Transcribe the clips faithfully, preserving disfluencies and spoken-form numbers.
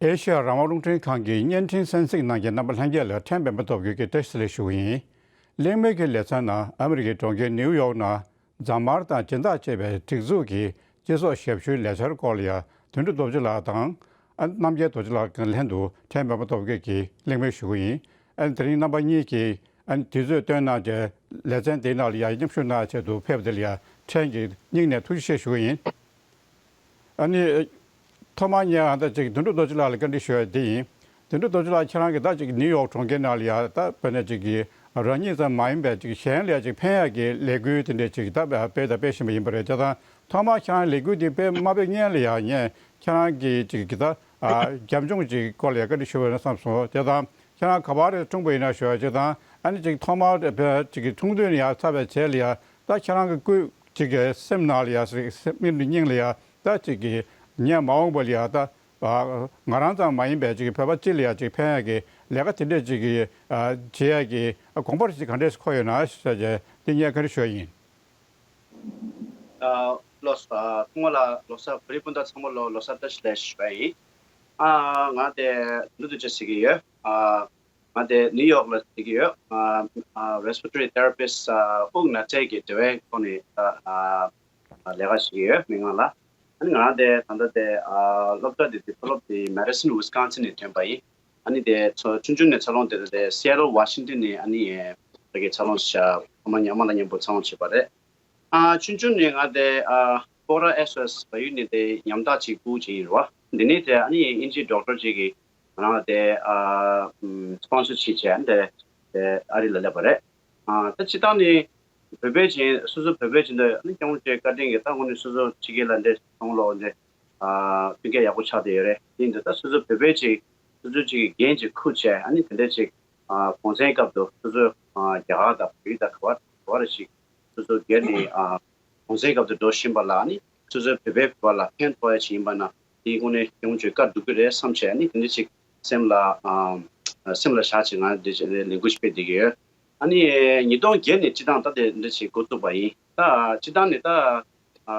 ཨེ་ཤེ་ཡ་རང་དབང་རླུང་འཕྲིན་ཁང་གི་བརྙན་འཕྲིན་གསན་གཟིགས་གནང་མཁན་རྣམ་པ་ལྷན་རྒྱས་ལ་ཕྲན་སྤེན་པ་སྟོབས་རྒྱལ་གྱིས་བཀྲ་ཤིས་བདེ་ལེགས་ཞུ་གི་ཡིན། གླེང་མོལ་གྱི་ལེ་ཚན་ནང་ཨ་མི་རི་ཀའི་གྲོང་ཁྱེར་ནིའུ་ཡོག་ནང་རྫ་དམར་དང་སྦྱིན་བདག་ཅེས་པའི་སྒྲིག་འཛུགས་ཀྱི་སྤྱི་ཚོགས་ཞབས་ཞུའི་ལས་འཆར་སྐོར་ལ་ཡང་དོན་གྲུབ་རྡོ་རྗེ་ལགས་དང་། ཨ་རྣམ་རྒྱལ་རྡོ་རྗེ་ལགས་ཀྱི་ལྷན་དུ་ཕྲན་སྤེན་པ་སྟོབས་རྒྱལ་གྱིས་གླེང་མོལ་ཞུ་གི་ཡིན། ཨ་དེ་རིང་རྣམ་པ་གཉིས་ཀྱིས་ཨ་དུས་ཚོད་བཏོན་གནང་རྗེས་ལེ་ཚན་དེའི་ནང་ལ་ཡང་མཉམ་ཞུགས་གནང་ཆེད་དུ་ཕེབས་པ་དེ་ལ་ཡང་ཕྲན་གྱིས་སྙིང་ནས་ཐུགས་རྗེ་ཆེ་ཞུ་གི་ཡིན། ཨ་ནི། ཐོག་མར་ངས་ཨ་ད་ཅིག་དོན་གྲུབ་རྡོ་རྗེ་ལགས་ལ་བཀའ་འདྲི་ཞུ་ཡ་དེ་ཡིན། དོན་གྲུབ་རྡོ་རྗེ་ལགས་ཁྱེད་རང་གིས་ད་ཅིག་ནིའུ་ཡོག་གྲོང་ཁྱེར་ནང་ལ་ཡ་ད་དཔེར་ན་ཅིག་གི་རང་ཉིད་ཙམ་མ་ཡིན་པའི་ཅིག་གཞན་ལ་ཡ་ཅིག་ཕན་ཡ་གི་ལས་འགུལ་དེ་འདྲས་ཅིག་ད་སྤེལ་དང་སྤེལ་བཞིན་པ་ཡིན་པ་རེད། བྱས་ཙང་ཐོག་མར་ཁྱེད་རང་ལས་འགུལ་དེ་སྤེལ་མ་སྤེལ་སྔོན་ལ་ཡ་ངས་ཁྱེད་རང་གི་ཅིག་གི་ད་རྒྱབ་ལྗོངས་ཅིག་སྐོར་ལ་ཡ་བཀའ་འདྲི་ཞུ་བ་ཡིན་ན་བསམ་སོང་། བྱས་ཙང་ཁྱེད་རང་ག་པར་འཁྲུངས་པ་ཡིན་ན་ཞུ་བ། བྱས་ཙང་ཨ་ནི་ཅིག་ཐོག་མར་ཅིག་གི་འཁྲུངས་སྟོན་ཡ་ཚར་བའི་རྗེས་ལ་ཡ་ད་ཁྱེད་རང་གི་སྐུ་ཅིག་གི་སེམས་ནང་ལ་ཡ་སེམས་ཀྱི་སྙིང་ལ་ཡ་ད་ཅིག་གི་ངས་མ་འོངས་པ་ལ་ཡ་ད་ང་རང་ཙམ་མ་ཡིན་པའི་ཅིག་བོད་པ་སྤྱི་ལ་ཡ་ཅིག་ཕན་ཡ་གི་ལས་ཀ་དེ་འདྲས་ཅིག་གི་བྱེད་ཡ་གི་དགོངས་པ་ཅིག་ག་འདྲས་འཁོར་ཡོད་ན་ཞེས་བྱས་འདི་ངས་བཀའ་འདྲི་ཞུ་ཡ་ཡིན། ལགས་སོ། ཐོག་མ་ལ་ལོ་གསར་བོད་རིགས་སྤུན་ཟླ་ཚང་མ་ལོ་ལོ་གསར་བཀྲ་ཤིས་བདེ་ལེགས་ཞུ་བ་ཡིན། ང་དེ་ནུ་དུ་ཅེ་ཟེར་གྱི་ཡོད། ང་དེ་ནིའུ་ཡོག་ལ་བསྡད་ཀྱི་ཡོད། ང་ང་respiratory therapist དབུགས་ནག་རྫས་ཀྱི་འབྲེལ་བའི་ཐོག་ནས་ད་ལས་ཀ་བྱེད་ཀྱི་ཡོད། མི་ངང་ལ། ཨ་ནི་ང་རང་དེ་ད་ལྟ་དེ་སློབ་གྲྭ་དེ་དེ་མཐོ་སློབ་དེ་Madison Wisconsin ནས་ཐོན་པ་ཡིན། ཨ་ནི་དེ་ཚོ་ཆུང་ཆུང་ནས་འཚར་ལོངས་དེ་དེ་Seattle Washington ནས་ཨ་ནི་ཕ་གི་འཚར་ལོངས་བྱ་ཕ་མ་ཉག་མ་ལ་མཉམ་པོ་འཚར་ལོངས་བྱས་པ་རེད། ཨ་ཆུང་ཆུང་ནས་ང་དེ་ཨ་Florida S O S བལ་ཡུལ་ནས་དེ་ཉམ་ཐག་ཅིག་ཕྲུ་གུ་ཅིག་ཡིན་རེད་བ། འདི་ནས་དེ་ཨ་ནི་ཨིན་ཇིའི་ཌོག་ཊར་ཅིག་གིས་ང་རང་དེ་ཨ་སྤོན་སར་བྱེད་བྱས་དེ་དེ་ཨ་རི་ལ་སླེབས་པ་རེད། ཨ་ད་སྤྱིར་བཏང་ནས་བོད་པའི་ཅིག་སོ་སོ་བོད་པའི་ཅིག་འདི་ཨ་ནི་སྐྱབས་མགོན་ཆེ་བཀའ་དྲིན་གྱིས་ད་དངོས་གནས་སོ་སོ་ཕྱི་རྒྱལ་ལ་འདྲེ་སོང་ལོག་འདྲེ་ཨ་ཕན་ཁེ་ཡག་པོ་ཆགས་བསྡད་ཡོད་རེད། དེ་འདི་ད་སོ་སོ་བོད་པའི་ཅིག་སོ་སོ་ཅིག་གི་འགན་ཅིག་འཁུར་བྱས་ཨ་ནི་དེ་འདྲ་ཅིག་ཨ་གུང་སེང་སྐབས་དུ་སོ་སོ་ཨ་རྒྱ་གར་དང་བལ་ཡུལ་དང་ག་བ་ག་བ་རེ་ཞིག་སོ་སོ་སྒེར་ནས་ཨ་གུང་སེང་སྐབས་དུ་འགྲོ་བཞིན་པ་ལ་ནི་སོ་སོའི་བོད་པའི་བོད་པ་ལ་ཕན་ཐོགས་ཡ་ཞིག་ཡིན་པ་ན་དེའི་དངོས་གནས་ཡོང་བཅོས་བཀའ་སྒྲུབ་ཀྱི་རེད་བསམ་བྱས་ནི་དེ་འདྲ་ཅིག་སེམས་ལ་ཨ་སེམས་ལ་བཞག་ཅིག་ང་འདི་ལས་འགུལ་ཞིག་སྤེལ་བསྡད་ཀྱི་ཡོད། ཨ་ནི་ཉིས་སྟོང་བརྒྱད་ནས་སྤྱི་བཏང་ད་དེ་འདྲ་ཞིག་འགོ་བཙུགས་པ་ཡིན། ད་སྤྱི་བཏང་ནས་ད་ཨ་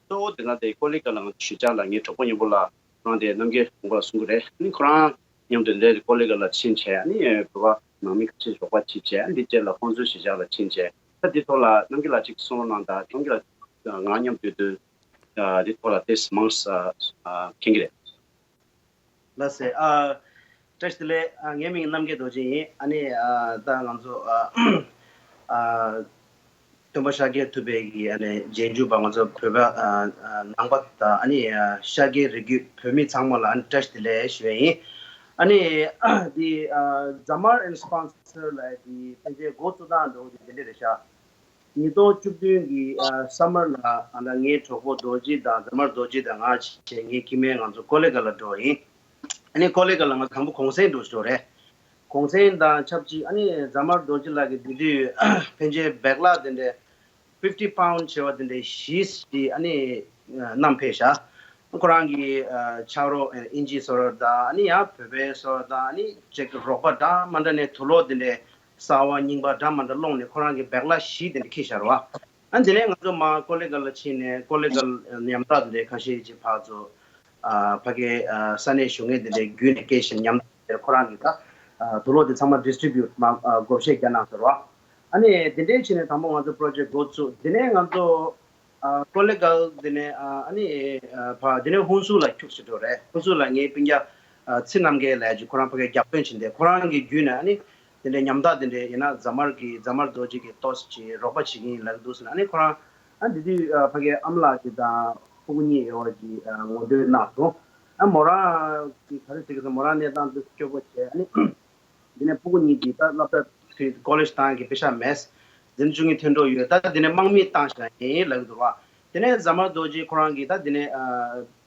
གཙོ་བོ་དེ་ང་དེ་ཀོ་ལི་གྷལ་ལ་ང་ཚོ་གཞིས་ཆགས་ལ་ངའི་གྲོགས་པོ་མཉམ་པོ་ལ་ཁོ་རང་དེ་རྣམ་རྒྱལ་ཁོང་པ་ལ་གསུང་གི་རེད། ཨ་ནི་ཁོ་རང་མཉམ་དུ་འདྲ་ཀོ་ལི་གྷལ་ལ་ཕྱིན་བྱས་ཨ་ནི་བོད་པ་ནང་མི་ཁ་ཤས་ཞོགས་པ་ཕྱིན་བྱས་ཨ་ནི་འདི་རྗེས་ལ་ཁོང་ཚོའི་གཞིས་ཆགས་ལ་ཕྱིན་བྱས་ད་འདི་ཐོག་ལ་རྣམ་རྒྱལ་ལགས་ཅིག་གསུང་རོགས་གནང་དང་། རྣམ་རྒྱལ་ལགས་ང་མཉམ་དུ་དུས་འདི་ཐོག་ལ་དེ་མང་ས་མཁྱེན་གྱི་རེད། ལགས་སེ། ཨ་བཀྲ་ཤིས་བདེ་ལེགས། ཨ་ངའི་མིང་རྣམ་རྒྱལ་རྡོ་རྗེ་ཡིན། ཨ་ནི་ཨ་ད་ང་ཚོ་ཨ་ཨ་སྟོན་པ་ཤཱཀྱ་ཐུབ་པའི་གི་ཨ་ནི་རྗེས་འཇུག་པ་ང་ཚོ་བོད་པ་ཨ་ཨ་ནང་པ་དང་ཨ་ནི་ཨ་ཤཱཀྱའི་རིགས་རྒྱུད་བོད་མི་ཚང་མ་ལ་ཨ་ནི་བཀྲ་ཤིས་བདེ་ལེགས་ཞུ་བ་ཡིན། ཨ་ནི་འདི་ཨ་རྫ་དམར་ཨེན་སི་པོན་སར་ལ་དེ་ཕན་ཆད་འགོ་བཙུགས་སྟངས་འདྲ་བོ་དེ་འདི་འདྲ་རེད་ཤག་ཉིས་སྟོང་བཅུ་བདུན་གྱི་ཨ་སམ་མར་ལ་ཨ་ད་ངའི་གྲོགས་པོ་རྡོ་རྗེ་དང་རྫ་དམར་རྡོ་རྗེ་དང་ང་བྱས་ངའི་སྐྱེ་དམན་ང་ཚོ་ཀོ་ལི་གྷལ་ལ་འགྲོ་བ་ཡིན། ཨ་ནི་ཀོ་ལི་གྷལ་ལ་ང་ཚོ་དང་པོ་གུང་སེང་འགྲོ་ཞིག་འགྲོ་རེད། གུང་སེང་དང་ཆབས་ཅིག་ཨ་ནི་རྫ་དམར་རྡོ་རྗེ་ལགས་ཀྱིས་དེ་དུས་ཕན་ཆད་བེག་ལ་དེ་འདྲའི་ཕིབ་ཊི་པའུན་ཌི་བྱེ་བ་དེ་འདྲའི་བཞི་ཞིག་ཨ་ནི་བསྣམས་ཕེབས་ཤག་ཁོ་རང་གི་ཨ་ཕྱག་རོགས་ཨིན་ཇི་བཟོ་རོགས་དང་ཨ་ནི་ཡང་བོད་པའི་བཟོ་རོགས་དང་ཨ་ནི་ཅིག་རོགས་པ་འདྲ་མ་འདྲ་ནས་དུག་ལོག་དེ་འདྲའི་གསར་བ་རྙིང་པ་འདྲ་མ་འདྲ་སློང་ནས་ཁོ་རང་གི་བེག་ལ་བཞི་དེ་འདྲ་འཁྱེར་ཤར་བ། ཨ་དེ་ནས་ང་ཚོ་མར་ཀོ་ལི་གྷལ་ལ་ཕྱིན་ནས་ཀོ་ལི་གྷལ་ཉམ་ཐག་དེ་འདྲའི་ཁ་ཤས་ཀྱི་ཕར་ཚུར་ཨ་ཕ་གའི་ཨ་ས་གནས་བཞུགས་མཁན་དེ་འདྲའི་བརྒྱུད་ནས་སྐད་བཤད་ཉམ་ཐག་དེར་ཁོ་རང་གིས་ད་ཨ་དུག་ལོག་དེ་ཚང་མ་ཌི་སི་ཊི་རི་བྷིའུ་ཊི་མ་ཨ་བགོ་བཤའ་རྒྱག་གནང་ཟེར་བ། ཨ་ནི་དེ་འདྲའི་ཕྱིན་ནས་དང་པོ་ང་ཚོ་པོ་རོ་ཇེག་འགོ་བཙུགས། དེ་ནས་ང་ཚོ་ཨ་ཀོ་ལི་གྷལ་དེ་ནས་ཨ་ཨ་ནི་ཨ་ཕ་དེ་ནས་ཧུན་སུར་ལ་ཁྱུག་ཙམ་འགྲོ་རེད། ཧུན་སུར་ལ་ངའི་སྤུན་ཀྱག་ཨ་ཚེ་རྣམ་རྒྱལ་ལབ་ཀྱི་ཁོ་རང་ཕ་གའི་རྒྱབ་དཔོན་བྱེད་དེ་ཁོ་རང་གི་བརྒྱུད་ནས་ཨ་ནི་དེ་འདྲའི་ཉམ་ཐག་དེ་འདྲའི་ཡིན་ན་རྫ་དམར་གྱི་རྫ་དམར་རྡོ་རྗེ་གི་ཏོག་ཙམ་ཅིག་རོགས་པ་བྱེད་ཀྱི་ཡིན་ལབ་ཀྱི་འདུག་ཟེར་ནས་ཨ་ནི་ཁོ་རང་ཨ་དེ་དུས་ཨ་ཕ་གའི་ཨ་མ་ལགས་ཀྱི་དང་ཕྲུ་གུ་གཉིས་ཡོད་པ་གི་ཨ་ངོ་སྤྲོད་གནང་སོང་། ཨ་མོ་རང་གི་ག་རེ་ཟེར་གི་སོང་མོ་རང་གནས་སྟངས་འདི་སྐྱོ་པོ་བྱས་ཨ་ནི། འདི་ནས་ཕྲུ་གུ་གཉིས་ཀྱིས་ད་སློབ་གྲྭ་ཁོ་ལེཇ་བཏང་གི་པེ་ཤག་མེད། འཛིན་བཅུ་གཉིས་ཐོན་འགྲོ་ཡོད། ད་འདི་ནས་དམག་མི་བཏང་ཞིག་ཡིན་ལབ་ཀྱི་འདུག་བ། དེ་ནས་རྫ་དམར་རྡོ་རྗེ་ཁོ་རང་གིས་ད་འདི་ནས་ཨ་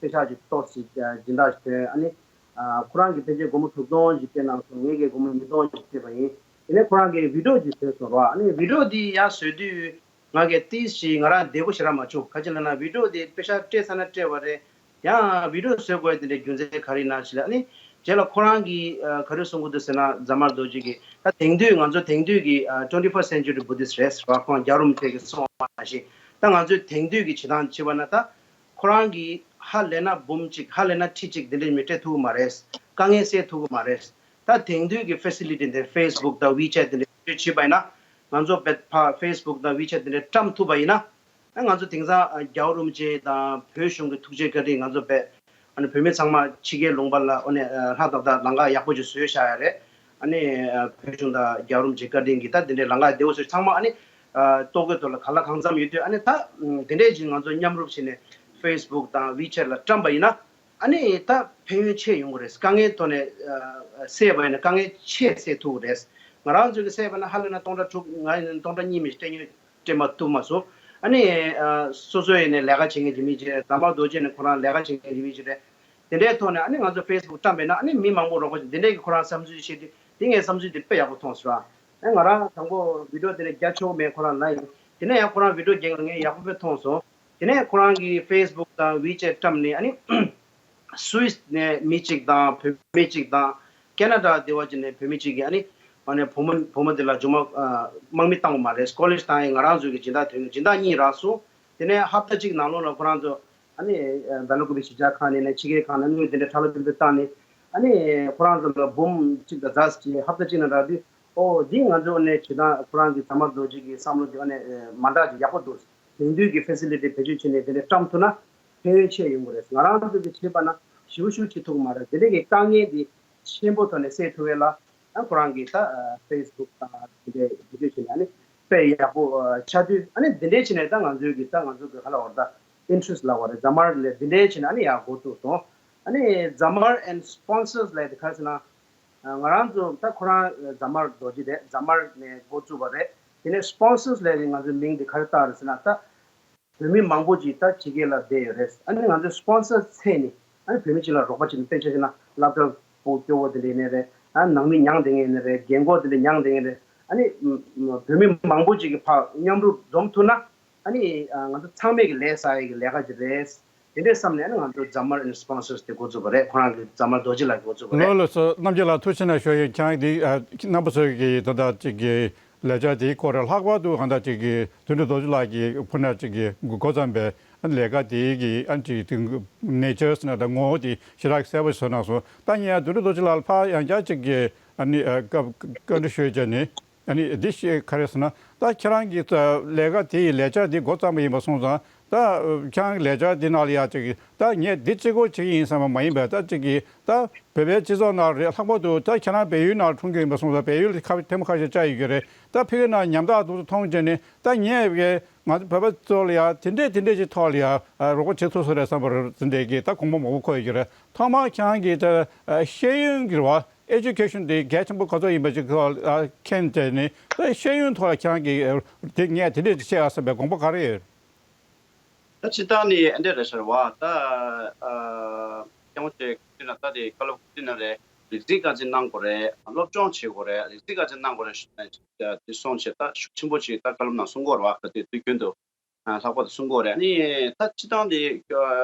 པེ་ཤག་ཅིག་ཏོག་ཙམ་སྦྱིན་བདག་ཞིག་ཐོན། ཨ་ནི་ཨ་ཁོ་རང་གིས་ཕལ་ཆེར་སྒོར་མོ་དྲུག་སྟོང་ཞིག་སྤྲད་གནང་སོང་། ངས་ཀྱིས་སྒོར་མོ་ཉིས་སྟོང་ཞིག་སྤྲད་པ་ཡིན། དེ་ནས་ཁོ་རང་གིས་བི་ཌི་ཡོ་ཅིག་བཟོས་སོང་ར། ཨ་ནི་བི་ཌི་ཡོ་འདི་ཡར་བཟོས་དུས་ང་གིས་ཏིས་ཞིག་ང་རང་བདེ་པོ་ཞེ་དྲག་མ་བྱུང་། ག་ཅི་ལབ་ན་བི་ཌི་ཡོ་དེ་པེ་ཤག་སྤྲད་ཚར་ན་སྤྲད་པ་རེད། ཡང་བི་ཌི་ཡོ་བཟོ་དགོས་དེ་འདྲའི་རྒྱུ་མཚན་ག་རེ་ཡིན་ན་ཞིག་ལ་ཨ་ནི་རྗེས་ལ་ཁོ་རང་གིས་ཨ་ག་རེ་གསུང་གི་འདུག་ཟེར་ན་རྫ་དམར་རྡོ་རྗེ་གིས་ད་དེང་དུས་ང་ཚོ་དེང་དུས་ཀྱི་ཨ་twenty first century Buddhist རེད་ཟེར་བ། ཁོང་རྒྱལ་བ་རིན་པོ་ཆེ་གིས་གསུངས་པ་ནང་བཞིན་ད་ང་ཚོས་དེང་དུས་ཀྱི་བྱེད་སྟངས་བྱེད་པ་ན་ད་ཁོ་རང་གིས་ ཧ་ལས་ན་འབུམ་གཅིག་ཧ་ལས་ན་ཁྲི་གཅིག་དེ་འདྲའི་མི་སྤྲད་ཐུབ་ཀྱི་མ་རེད། དཀའ་ངལ་སེལ་ཐུབ་ཀྱི་མ་རེད། ད་དེང་དུས་ཀྱི་ཕེ་སི་ལི་ཊི་འདི་ཕེ་སི་བུག་དང་ཝི་ཆེ་ཊི་འདི་འདྲ་བྱེད་པ་ཡིན་ན། ང་ཚོ་བེད་ཕ་ཕེ་སི་བུག་དང་ཝི་ཆེ་ཊི་འདི་འདྲ་བཀྲམ་ཐུབ་པ་ཡིན་ན། ཨ་ང་ཚོ་དེང་སང་རྒྱལ་བ་རིན་པོ་ཆེ་དང་བོད་གཞུང་གི་ཐུགས་རྗེ་བཀའ་དྲིན། ང་ཚོ་བེད་ཨ་ནི་བོད་མི་ཚང་མ་ཕྱི་རྒྱལ་ལུང་པ་ལ་ཨོ་ནས་ལྷ་ད་ད་ལམ་ཁ་ཡག་པོ་ཅིག་བཟོས་བཞག་ཡ་རེད། ཨ་ནི་བོད་གཞུང་དང་རྒྱལ་བ་རིན་པོ་ཆེ་བཀའ་དྲིན་གྱིས་ད་དེ་འདྲའི་ལམ་ཁ་བདེ་བོ་བཟོས། ཚང་མ་ཨ་ནི་ལྟོ་གོས་ཐོག་ལ་ག་ལ་གང་འཚམ་ཡོད་དུས། ཨ་ནི་ད་དེ་འདྲའི་ཅིག་ང་ཚོ་མཉམ་རུབ་བྱས་ནས་ཕེ་སི་བུག་དང་ཝི་ཆེ་ཊི་ལ་བཀྲམ་པ་ཡིན་ན། ཨ་ནི་ད་ཕན་ཡོན་ཆེ་ཡོང་གི་རེད། དཀའ་ངལ་ཐོག་ནས་ཨ་སེལ་བ་ཡིན་ན་དཀའ་ངལ་ཆེ་སེལ་ཐུབ་ཀྱི་རེད། ང་རང་ཚོ་གི་སེལ་བ་ན་ཧ་ལས་ན་སྟོང་ཕྲག་དྲུག་ང་ཡིན་ན་སྟོང་ཕྲག་གཉིས་མི་སྤྲད་ཉོ་སྤྲད་མ་ཐུབ་མ་སོང་། ཨ་ནི་ཨ་སོ་སོ་ཡིན་ནས་ལས་ཀ་བྱེད་མཁན་གྱི་མི་ཅིག་རེད། རྫ་དམར་རྡོ་རྗེ་ནས་ཁོ་རང་ལས་ཀ་བྱེད་མཁན་གྱི་མི་ཅིག་རེད། དེ་འདྲའི་ཐོག་ནས་ཨ་ནི་ང་ཚོ་ཕེ་སི་བུག་བཀྲམ་པས་ན། ཨ་ནི་མི་མང་པོ་རོགས་པ་བྱེད། དེ་འདྲའི་གི་ཁོ་རང་བསམ་ཚུལ་བཤད་དུས། དེ་ངའི་བསམ་ཚུལ་དེ་དཔེ་ཡག་པོ་མཐོང་སོང་། ཨ་ང་རང་དང་པོ་བི་ཌི་ཡོ་དེ་འདྲ་རྒྱག་ཆོག་མེད་ཁོ་རང་ལབ་ཡིན། དེ་ནས་ཡང་ཁོ་རང་བི་ཌི་ཡོ་རྒྱག་ལ་ངས་ཡག་པོ་དཔེ་མཐོང་སོང་། དེ་ནས་ཁོ་རང་གིས་ཕེ་སི་བུག་དང་ཝི་ཆེ་ཊི་བཀྲམ་ནས། ཨ་ནི་སུད་སི་ནས་མི་གཅིག་དང་བོད་མི་གཅིག་དང་། ཁེ་ན་ཌ་སྡེ་བ་ཅིག་ནས་བོད་མི་གཅིག་གིས་ཨ་ནི་ཨ་ནི་བུ་མོ་བུ་མོ་དེ་ལ་རྒྱུ་མ་ཨ་དམག་མི་བཏང་བ་མ་རེད། ཀོ་ལེཇ་བཏང་ཡས་ང་རང་ཚོ་གི་སྦྱིན་བདག་དོན་གྱི་སྦྱིན་བདག་གཉིས་རག་སོང་། དེ་ནས་ཧབ་ཏ་གཅིག་ནང་ལོགས་ལ་ཁོ་རང་ཚོ་ཨ་ནི་སྦེལ་ཀོབ་གཞིས་ཆགས་ཁག་ནས་ནས་ཕྱི་རྒྱལ་ཁག་ནས་དངུལ་དེ་འདྲ་ཁྲལ་ལོ་དེ་འདྲ་བཏང་ནས། ཨ་ནི་ཁོ་རང་ཚོ་ལ་འབུམ་གཅིག་དང་ཟླ་གཅིག་ཧབ་ཏ་གཅིག་ནང་རག་དུས། ཨོ་འདི་ང་ཚོ་ནས་བྱེད་སྟངས་ཁོ་རང་གི་རྫ་དམར་རྡོ་རྗེ་གི་བསམ་བློ་དེ་ཨ་ནི་མ་འདྲ་ཅིག་ཡག་པོ་འདུག་དེང་དུས་ཀྱི་ཕེ་སི་ལི་ཊི་བེད་སྤྱོད་བྱས་ནས་དེ་འདྲ་བཀྲམ་ཐུབ་ན་ཕན་ཡོན་ཆེ་ཡོང་གི་རེད། ང་རང་ཚོ་གི་བྱེད་པ་ན་ཞེ་པོ་ཞེ་པོ་བྱེད་ཐུབ་ཀྱི་མ་རེད། དེ་འདྲ་གི་དཀའ་ངལ་འདི་ཆེན་པོ་ཐོག་ནས་སེལ་ཐུབ་ཡས་ལ། ཨ་ཁོ་རང་གིས་ད་ཕེ་སི་བུག་དང་དེ་འདྲའི་བེད་སྤྱོད་བྱས་ནས་ཨ་ནི་དཔེ་ཡག་པོ་ཆགས་དུས། ཨ་ནི་དེ་འདྲའི་བྱས་ནས་ད་ང་ཚོའི་གི་ད་ང་ཚོ་གི་ཧ་ལ་བར་ད་ཨིན་ཊི་རེ་སི་ཊི་ལབ་པ་རེད། རྫ་དམར་ལས་དེ་འདྲའི་བྱས་ནས་ཨ་ནི་ཡག་འགོ་བཙུགས་སོང་། ཨ་ནི་རྫ་དམར་ཨེན་ཌི་སི་པོན་སར་ལབ་དེ་ག་རེ་ཟེར་ན། ང་རང་ཚོ་ད་ཁོ་རང་རྫ་དམར་རྡོ་རྗེ་རེད། རྫ་དམར་ནས་འགོ་བཙུགས་པ་རེད། དེ་ནས་སི་པོན་སར་ལབ་དེ་ང་ཚོའི་མིང་དེ་ག་རེ་བཏགས་རེད་ཟེར་ན། ད་བོད་མི་མང་པོ་ཅིག་ད་ཕྱི་རྒྱལ་ལ་བསྡད་ཡོད་རེད། ཨ་ནི་ང་ཚོའི་སི་པོན་སར་ཚད་ནི་ཨ་ནི་བོད་མི་ཅིག་ལ་རོགས་པ་བྱེད་ནི། དཔེར་ཆ་བཞག་ན་སློབ་གྲྭ་སྤོ་སྐྱོ་བོ་དེ་འདྲ་ཡིན་ནི་རེད། ཨ་ནང་མི་མྱངས་བསྡད་མཁན་ཡིན་ནི་རེད། རྒན་གོག་དེ་འདྲ་མྱངས་བསྡད་མཁན་རེད། ཨ་ནི་བོད་མི་མང་པོ་ཅིག་གི་ཕར་མཉམ་རུབ་འཛོམས་ཐུབ་ན། ཨ་ནི་ང་ཚོ་ཚང་མས་ཀྱི་ལས་བསགས་ཡས་ཀྱི་ལས་ཀ་ཅིག་རེད། དེ་འདྲའི་བསམ་ནས་ཨ་ནི་ང་ཚོ་རྫ་དམར་ཨེན་ཌི་སི་པོན་སར་དེ་འགོ་བཙུགས་པ་རེད། ཁོ་རང་གི་རྫ་དམར་རྡོ་རྗེ་ལགས་ཀྱིས་འགོ་བཙུགས་པ་རེད། ལགས་སོ། རྣམ་རྒྱལ་ལགས་ཐུགས་རྗེ་ཆེ་གནང་ཞུ་ཡིན། ཁྱེད་རང་གིས་རྣམ་པ་ཚོ་གི་ད་ལྟ་ཅིག་གི་ལས་འཆར་དེའི་སྐོར་ལ་ལྷག་པར་དུ་གང་ལྟར་ཅིག་གི་དོན་གྲུབ་རྡོ་རྗེ་ལགས་ཀྱིས་ཕུལ་ནས་ཅིག་གི་འགོ་བརྩམས་པའི་ལས་ཀ་དེའི་གི་ཨ་ཅིག་དེ་ནེ་ཅར་ཟེར་ན་ད་ངོ་བོ་དེ་ཞེ་དྲག་གསལ་པོ་བཟོས་གནང་སོང་། ད་ངས་དོན་གྲུབ་རྡོ་རྗེ་ལགས་ལ་ཕར་ཡང་བསྐྱར་ཅིག་གི་ཨ་ནི་ཨ་བཀའ་བཀའ་འདྲི་ཞུ་བྱས་ནས། ཨ་ནི་འདི་ཞིག་ག་རེ་ཟེར་ན། ད་ཁྱེད་རང་གི་ད་ལས་ཀ་དེ་ཡི་ལས་འཆར་འདི་འགོ་བརྩམས་པ་ཡིན་པ་སོང་ཙང་། ད་ཁྱེད་རང་གི་ལས་འཆར་འདི་ནང་ལ་ཡ་ཅིག་ད་ངས་འདི་གཅིག་པོ་བྱེད་ཀྱི་ཡིན་བསམ་པ་མ་ཡིན་པ། ད་ཅིག་གི་ད་བོད་པའི་སྤྱི་ཚོགས་ནང་རེད། ལྷག་པར་དུ་ད་ཁྱེད་རང་བལ་ཡུལ་ནང་འཁྲུངས་རྒྱུ་ཡིན་པ་སོང་ཙང་། བལ་ཡུལ་ལ་ཁ་ཐེངས་མ་ཁ་ཤས་བཅར་ཡོད་ཀྱི་རེད། ད་ཕ་གི་ནང་ཉམ་ཐག་འདུག་མཐོང་བྱས་ནས། ད་ངས་ཀྱི་ང་ཚོ་བོད་པ་ཚོ་ལ་ཡ་དེ་འདྲས་དེ་འདྲས་ཀྱི་ཐོག་ལ་ཡ་རོགས་པ་བྱེད་ཐུབ་ས་རེད་བསམ་པ་རེད། དེ་འདྲས་ཀྱི་ད་དགོངས་པ་མང་པོ་འཁོར་ཡོད་ཀྱི་རེད། ཐོག་མར་ཁྱེད་རང་གིས་ད་ཤེས་ཡོན་གྱི་རེད་བ། ཨེ་ཇུ་ཀེ་ཤན་དེ་གལ་ཆེན་པོ་ག་ཚོད་ཡིན་པ་ཅིག་ཐོག་ལ་མཁྱེན་བྱས་ནས། ད་ཤེས་ཡོན་ཐོག་ལ་ཁྱེད་རང་གིས་དེ་ངས་དེ་འདྲས་ཅིག་བྱེད་ཨ་བསམ་པའི་དགོངས་པ་ག་རེ་ཡོད། ད་སྤྱིར་བཏང་ནི་ཨ་འདྲས་རེད་ཤག་རེད་བ། ད་ཨ་སྐྱེ་བོ་ཅིག་བསྐྲུན་ན། ད་དེ་བཀའ་སློབ་བསྐྲུན་ན་རེད། རིག་འཛིན་བཀའ་འཛིན་གནང་དགོས་རེད། སློབ་སྦྱོང་བྱེད་དགོས་རེད། རིག་འཛིན་བཀའ་འཛིན་གནང་དགོས་རེད་ཞུས་ནས་དེ་སོང་བྱས། ད་ཤུགས་ཆེན་པོ་ཅིག་ད་བཀའ་སློབ་ནང་གསུང་གི་ཡོད་རེད་བ། ག་དུས་དུས་རྒྱུན་དུ། ལྷག་པར་དུ་གསུང་གི་ཡོད་རེད། ཨ་ནི་ད་སྤྱིར་བཏང་དེ་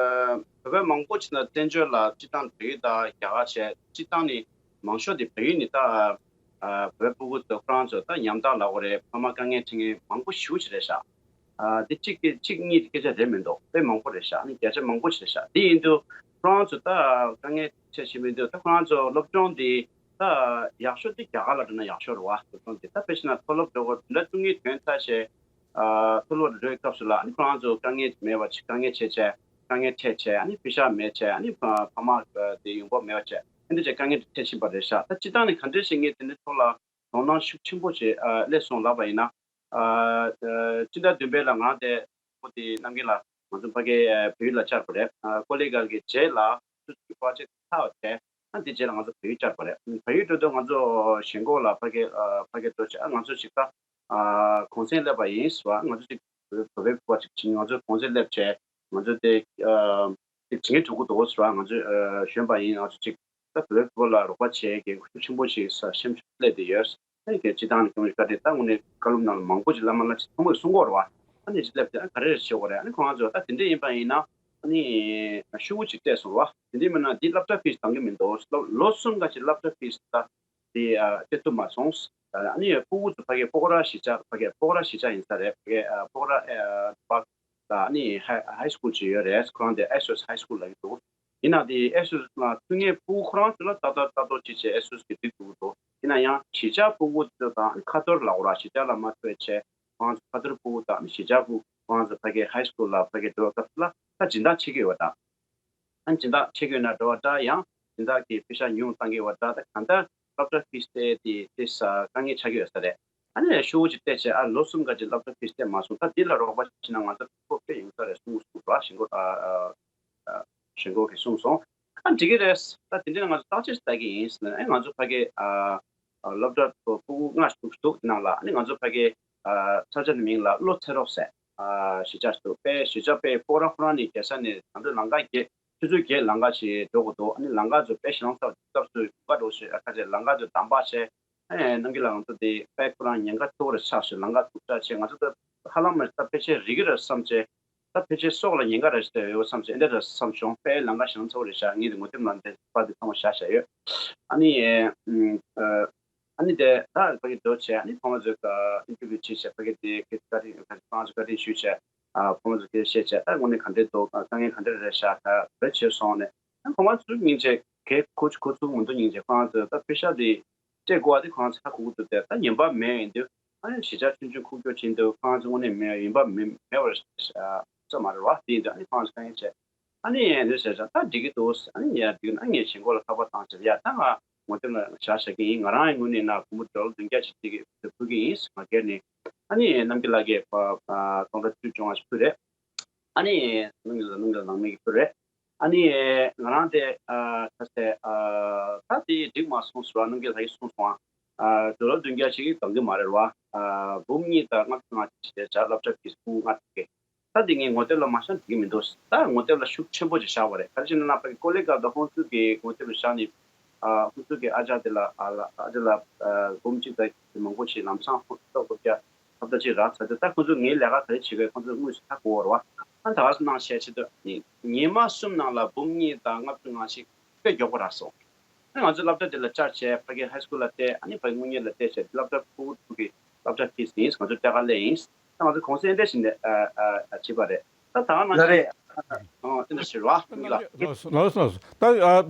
བོད་པ་མང་པོ་ཅིག་ན་བཙན་བྱོལ་ལ་སྤྱིར་བཏང་བལ་ཡུལ་དང་རྒྱ་གར་བྱས། སྤྱིར་བཏང་ནི་མང་ཤོས་དེ་བལ་ཡུལ་ནི་ད་བོད་པའི་སྤུ་གུ་ཚོ་ཁོ་རང་ཚོ་ད་ཉམ་ཐག་ལབ་དགོས་རེད། ཕ་མ་དཀའ་ངལ་འཕྲད་མཁན་མང་པོ་ཞེ་པོ་ཅིག་རེད་ཤག་ཨ་དེ་གཅིག་གི་གཅིག་གཉིས་ཀྱི་སྐད་ཆ་རེད་མི་འདུག་དཔེ་མང་པོ་རེད་ཤག་ཨ་ནི་བརྒྱ་ཆ་མང་པོ་ཞིག་རེད་ཤག་དེ་ཡིན་དུས་ཁོ་རང་ཚོ་ད་དཀའ་ངལ་འཕྲད་བཞིན་མི་འདུག་ད་ཁོ་རང་ཚོ་སློབ་སྦྱོང་དེ་ད་ཡག་ཤོས་དེ་རྒྱ་གར་ལ་འགྲོ་ན་ཡག་ཤོས་རེད་བ། སློབ་སྦྱོང་དེ་ད་དཔེ་བྱས་ན་མཐོ་སློབ་འགྲོ་དགོས། བདུན་ཕྲག་བཅུ་གཉིས་དོན་ཚར་བྱས། ཨ་མཐོ་སློབ་འགྲོ་བའི་སྐབས་སུ་ལ་ཨ་ནི་ཁོ་རང་ཚོ་དཀའ་ངལ་མེད་པ་ཅིག་དཀའ་ངལ་འཕྲད་བྱས། དཀའ་ངལ་འཕྲད་བྱས། ཨ་ནི་པེ་ཤག་མེད་བྱས། ཨ་ནི་ཕ་མ་དེ་ཡོང་འབབ་མེད་པ་བྱས། ཨ་ནི་དེ་དཀའ་ངལ་དེ་འཕྲད་བཞིན་པ་རེད་ཤག་ད་སྤྱིར་བཏང་ནས་ག་འདྲས་ཤིག་ངས་དེ་འདྲའི་ཐོག་ལ་དོ་སྣང་ཤུགས་ཆེན་པོ་ཞིག་ཨ་སླེབས་སོང་ལབ་པ་ཡིན་ན། ཨ་ཨ་སྤྱི་ཟླ་བདུན་པའི་ལ་ང་དེ་པོ་དེ་གནང་མཁན་ལ་ང་ཚོ་ཕ་གི་ཨ་བལ་ཡུལ་ལ་བཅར་བ་རེད། ཨ་ཀོ་ལི་གྷལ་གྱི་རྗེས་ལ་སུ་ཚོད་ཀྱི་པྲོ་ཇེག་ཚར་བ་བྱས། ཨ་དེ་རྗེས་ལ་ང་ཚོ་བལ་ཡུལ་བཅར་བ་རེད། བལ་ཡུལ་འགྲོ་དུས་ང་ཚོ་ཞེན་ཁོག་ལ་ཕ་གི་ཨ་ཕ་གི་འགྲོ་བྱས། ཨ་ང་ཚོ་ཞིག་ད་ཨ་གུང་སེང་སླེབས་པ་ཡིན་ཟེར་བ། ང་ཚོ་ཞིག་བོད་པའི་བུ་བ་ཅིག་བྱིན། ང་ཚོ་གུང་སེང་སླེབས་བྱས། ང་ཚོ་དེ་ཨ་ཅིག་བྱེད་ཀྱི་འགྲོ་གི་འདུག་ཟེར་བ། ང་ཚོ་ཨ་གཞོན་པ་ཡིན། ང་ཚོ་ཅིག་ད་བོད་པའི་བུ་ལ་རོགས་པ་བྱེད་མཁན་ཤུགས་ཆེན་པོ་ཞིག་ས་སེམས་ཤུགས་སླེབས་བསྡད་ཡོད། ཨ་ནི་སྤྱིར་བཏང་ནས་སྐྱོང་བའི་བཀའ་དྲིན། ད་དངོས་གནས་བཀའ་སློབ་ནང་ལ་མང་པོ་ཅིག་བླ་མ་ལ་ཅིག་ཚང་མས་གསུང་གི་ཡོད་རེད་བ། ཨ་ནི་ཅིག་སླེབས་ཏེ་ཨ་ག་རེ་རེད་བྱེད་དགོས་རེད། ཨ་ནི་ཁོང་ཚོ་ད་དེ་འདྲ་ཡིན་པ་ཡིན་ན་ཨ་ནི་ཤུགས་ཅིག་སྤྲད་སོང་རེད་བ། དེ་འདྲ་མིན་ན་འདི་སློབ་གྲྭ་ཕི་སི་འདང་གི་མི་འདུག་ལོ་ལོ་གསུམ་ཀ་ཅིག་སློབ་གྲྭ་ཕི་སི་ད་དེ་ཨ་སྤྲད་ཐུབ་མ་སོང་། ཨ་ནི་ཕྲུ་གུ་ཚོ་ཕ་གི་སྤོག་ར་གཞིས་ཆགས། ཕ་གི་སྤོག་ར་གཞིས་ཆགས་ཡིན་ས་རེད། ཕ་གི་ཨ་སྤོག་ར་ཨ་པ་ ཨ་ནི་ཧའི་ཧའི་སི་ཀུལ་ཅིག་ཡོད་རེད། ཁོ་རང་དེ་ཨེ་སི་ཨེ་སི་ཧའི་སི་ཀུལ་ལབ་ཀྱི་འདུག་ཡིན་ནའང་དེ་ཨེ་སི་ཨེ་སི་ལ་ཐུག་མཁན་ཕྲུ་གུ་ཁོ་རང་ཚོ་ལ་ཏག་ཏག་ཏག་ཏག་ཅིག་བྱས་ཨེ་སི་ཨེ་སི་གི་སྒྲིག་འདུག་འདུག་ཡིན་ན་ཡང་གཞིས་ཆགས་ཕྲུ་གུ་ཚོ་དང་ཁ་ཐོར་ལབ་དགོས་ར། གཞིས་ཆགས་ལ་མ་ཐུག་པའི་ཆེད་ཁོ་རང་ཚོ་ཁ་ཐོར་ཕྲུ་གུ་དང་གཞིས་ཆགས་ཕྲུ་གུ་ཁོ་རང་ཚོ་ཕ་གི་ཧའི་སི་ཀུལ་ལ་ཕ་གི་འགྲོ་བའི་སྐབས་སུ་ལ་ད་སྦྱིན་བདག་ཆེ་གི་ཡོད་པ་འདྲ། ཨ་ནི་སྦྱིན་བདག་ཆེ་གི་ཡོད་ན་འགྲོ་བ་འདྲ། ཡང་སྦྱིན་བདག་གིས་པེ་ཤག་ཉུང་བཏང་གི་ཡོད་པ་འདྲ། ད་གང་ལྟར་སློབ་གྲྭ་ཕི་སི་དེ་དེ་དེ་ས་དཀའ་ངལ་ཆགས་ཀྱི་ཡོད་ས་རེད། ཨ་ནི་ཤོག་བུ་ཅིག་བལྟས་བྱས་ཨ་ལོ་གསུམ་འགའ་ཅིག་སློབ་གྲྭ་ཕི་སི་དེ་མ་སོང་། ད་འདི་ལ་རོགས་པ་བྱས་ན་ང་ཚོ་ཕོ་དཔེ་ཡོང་ས་རེད་གསུངས་སོང་ར། ཞེན་ཁོག་ཨ་ཨ་ཨ་ཞེན་ཁོག་གིས་གསུངས་སོང་། ཨ་འགྲིག་གི་རེད། ད་དེ་འདྲ་ང་ཚོ་བརྟག་དཔྱད་ལྟ་གི་ཡིན་ཟེར་ནས། ཨ་ང་ཚོ་ཕ་གི་ཨ་ཨ་སློབ་གྲྭ་ཕྲུ་གུ་ལྔ་ཞིག་འདུག་ནང་ལ། ཨ་ནི་ང་ཚོ་ཕ་གི་ཨ་ས་ཆ་དེ་མིང་ལ་བློ་འཚེ་རོགས་ཟེར། ཨ་གཞིས་ཆགས་སུ་དཔེ་གཞིས་ཆགས་དཔེ་ཁོ་རང་ཁོ་རང་ནས་རྒྱལ་ས་ནས་ང་ཚོ་ལམ་ཁ་བརྒྱད་ཆུ་ཚོད་བརྒྱད་ལམ་ཁ་ཞིག་འགྲོ་དགོས་འདུག་ཨ་ནི་ལམ་ཁ་ཚོ་དཔེ་ཞེ་དྲག་ཚ་བ་སྐབས་སུ་ག་འགྲོ་ཞེས་ཨ་ཁ་ཆེ་ལམ་ཁ་ཚོ་དམ་པ་བྱས། ཨ་ནི་རྣམ་རྒྱལ་ལགས་ང་ཚོ་དེ་དཔེ་ཁོ་རང་ཉེན་ཁ་ཚ་བོ་རེ་ཆགས་ཤིང་ལམ་ཁ་སྡུག་ཅག་བྱས། ང་ཚོ་ད་ཧ་ལམ་མ་ད་ཕལ་ཆེར་རིག་གི་རེད་བསམ་བྱས། ད་ཕལ་ཆེར་སྲོག་ལ་ཉེན་ཁ་རེ་ཞིག་ཡོད་བསམ་བྱས་འདི་འདྲ་བསམ་བྱུང་། དཔེ་ལམ་ཁ་ཞེ་དྲག་ཚ་བོ་རེ་བཞག་ངས་དེ་ངོ་དེབ་ནང་དེ་པར་དེ་ཚང་མ་བཞག་བཞག་ཡོད། ཨ་ནི་ཨ་ཨ་ནི་དེ་ད་ཕ་གི་འགྲོ་བྱས། ཨ་ནི་ཁོང་ཚོས་ཨིན་ཊར་བིའུ་བྱས་བྱས་ཕ་གི་དེ་གི་བཀའ་དྲིན་ཁོང་ཚོ་བཀའ་དྲིན་ཞུས་བྱས། ཨ་ཁོང་ཚོ་གི་བཤད་བྱས། ད་དངོས་གནས་ག་འདྲས་འདུག་དཀའ་ངལ་ག་འདྲས་རེད་བཞག་ད་བེད་སྤྱོད་སོང་ནས། ཨ་ཁོང་ཚོ་སྙིང་རྗེ་གི་ཁུ་ཁུ་ཚུགས་མི་འདུག་སྙིང་རྗེ། ཁོང་ཚོ་ད་པེ་ཤག་དེ་སྤྲད་དགོས་པ་དེ་ཁོང་ཚོ་ཧ་གོ་གི་འདུག་དེ་ད་ཉན་པ་མེད་ཡིན་དུས། ཨ་ནི་གཞིས་ཆགས་ཆུང་ཆུང་ཁུག་ཀྱོག་ཕྱིན་དུས་ཁོང་ཚོ་དངོས་གནས་མེད་ཡིན་པ་མེད་མེད་པར་ས་མ་རེད་བ། དེ་ཡིན་དུས་ཨ་ནི་ཁོང་ཚོ་དཀའ་ངལ་ཆེ། ཨ་ནི་ཡང་འདི་ཟེར་ཙང་ད་འགྲིག་གི་འདུག་ཨ་ནི་ཡང་འགྲིག་ན་ངས་ཞེན་ཁོག་ལ་ཁ་པར་བཏང་ཟེར། ཡ་ད་ང་ངོ་དེབ་ལ་བཞག་བཞག་གི་ཡིན། ང་རང་ཡང་དངོས་གནས་ན་སྒོར་མོ་ཌོ་ལར་བདུན་བརྒྱ་ཅིག་ཅིག་ཕུལ་གི་ཡིན། ང་སྒེར་ནས། ཨ་ནི་རྣམ་རྒྱལ་ལགས་ཀྱིས་སྟོང་ཕྲག་བཅུ་བཅོ་ལྔ་ཞིག་ཕུལ་རེད། ཨ་ནི་རྣམ་རྒྱལ་ལགས་རྣམ་རྒྱལ་ལགས་ནང་མི་གིས་ཕུལ་རེད། ཨ་ནི་ང་རང་དེ་ཨ་ཁ་སེ་ཨ་ད་དེ་འགྲིག་མ་སོང་ཟེར་བ་རྣམ་རྒྱལ་ལགས་ཀྱིས་གསུངས་སོང་། ཨ་ཌོ་ལར་བདུན་བརྒྱ་ཞིག་འདང་གི་མ་རེད་བ། ཨ་འབུམ་གཉིས་དང་ལྔ་བཅུ་ང་བཅུ་ཞིག་བྱ་སློབ་གྲྭ་ཕི་སི་ཕྲུ་གུ་ལྔ་དེ་གས། ད་དེ་ངས་ངོ་དེབ་ལ་མ་བཞག་འགྲིག་གི་མི་འདུག་ད་ངོ་དེབ་ལ་ཤུགས་ཆེན་པོ་ཅིག་བཞག་པ་རེད། ག་རེ་བྱས་ན་ན་ཕ་གི་ཀོ་ལེ་གལ་དང་ཧོན་སུར་གྱི་ངོ་དེབ་ལ་བཞག་ནས། ཨ་ཁོང་ཚོ་གི་ཨ་ཅག་དེ་ལ་ཨ་ལ་ཨ་ཅག་ལ་ཨ་འབུམ་གཅིག་དང་མང་པོ་ཞིག་ལམ་སང་ཁོང་ཚོ་སྟོབས་རྒྱ་ཁབ་ད་ཅིག་རག་ཚར་དུས། ད་ཁོང་ཚོ་ངའི་ལས་ཀ་ག་རེ་བྱེད་དགོས་ཁོང་ཚོ་དངོས་སུ་ཧ་གོ་བ་རེད་བ། ཨ་ད་ག་སེ་གནང་བཤད་ཆེད་དུ་ཉི་མ་གསུམ་ནང་ལ་འབུམ་གཉིས་དང་ལྔ་བཅུ་ང་ཞིག་དཔེ་མགྱོགས་པོ་རག་སོང་། ཨ་ང་ཚོ་སློབ་གྲྭ་དེ་ལ་བཅར་བྱས་ཕ་གི་ཧའི་སི་ཁུལ་ལ་བལྟས། ཨ་ནི་ཕ་གི་དངུལ་གཉེར་ལ་བལྟས་བྱས་སློབ་གྲྭ་ཕྲུ་གུ་ཕྲུ་གུ་གི་སློབ་གྲྭ་ཕི་སི་ཡིན། ང་ཚོ་ལྟ་ག་སླེབས་ཡིན། ད་ང་ཚོ་གུང་སེང་འདྲ་ཞིག་ནས་ཨ་ཨ་ཨ་བྱས་པ་རེད། ད་ད་ང་ལ་རེད། ཨ་ཨ་དེ་འདྲ་ཞིག་རེད་བ། ལགས་སོ་ལགས་སོ། ད་ཨ་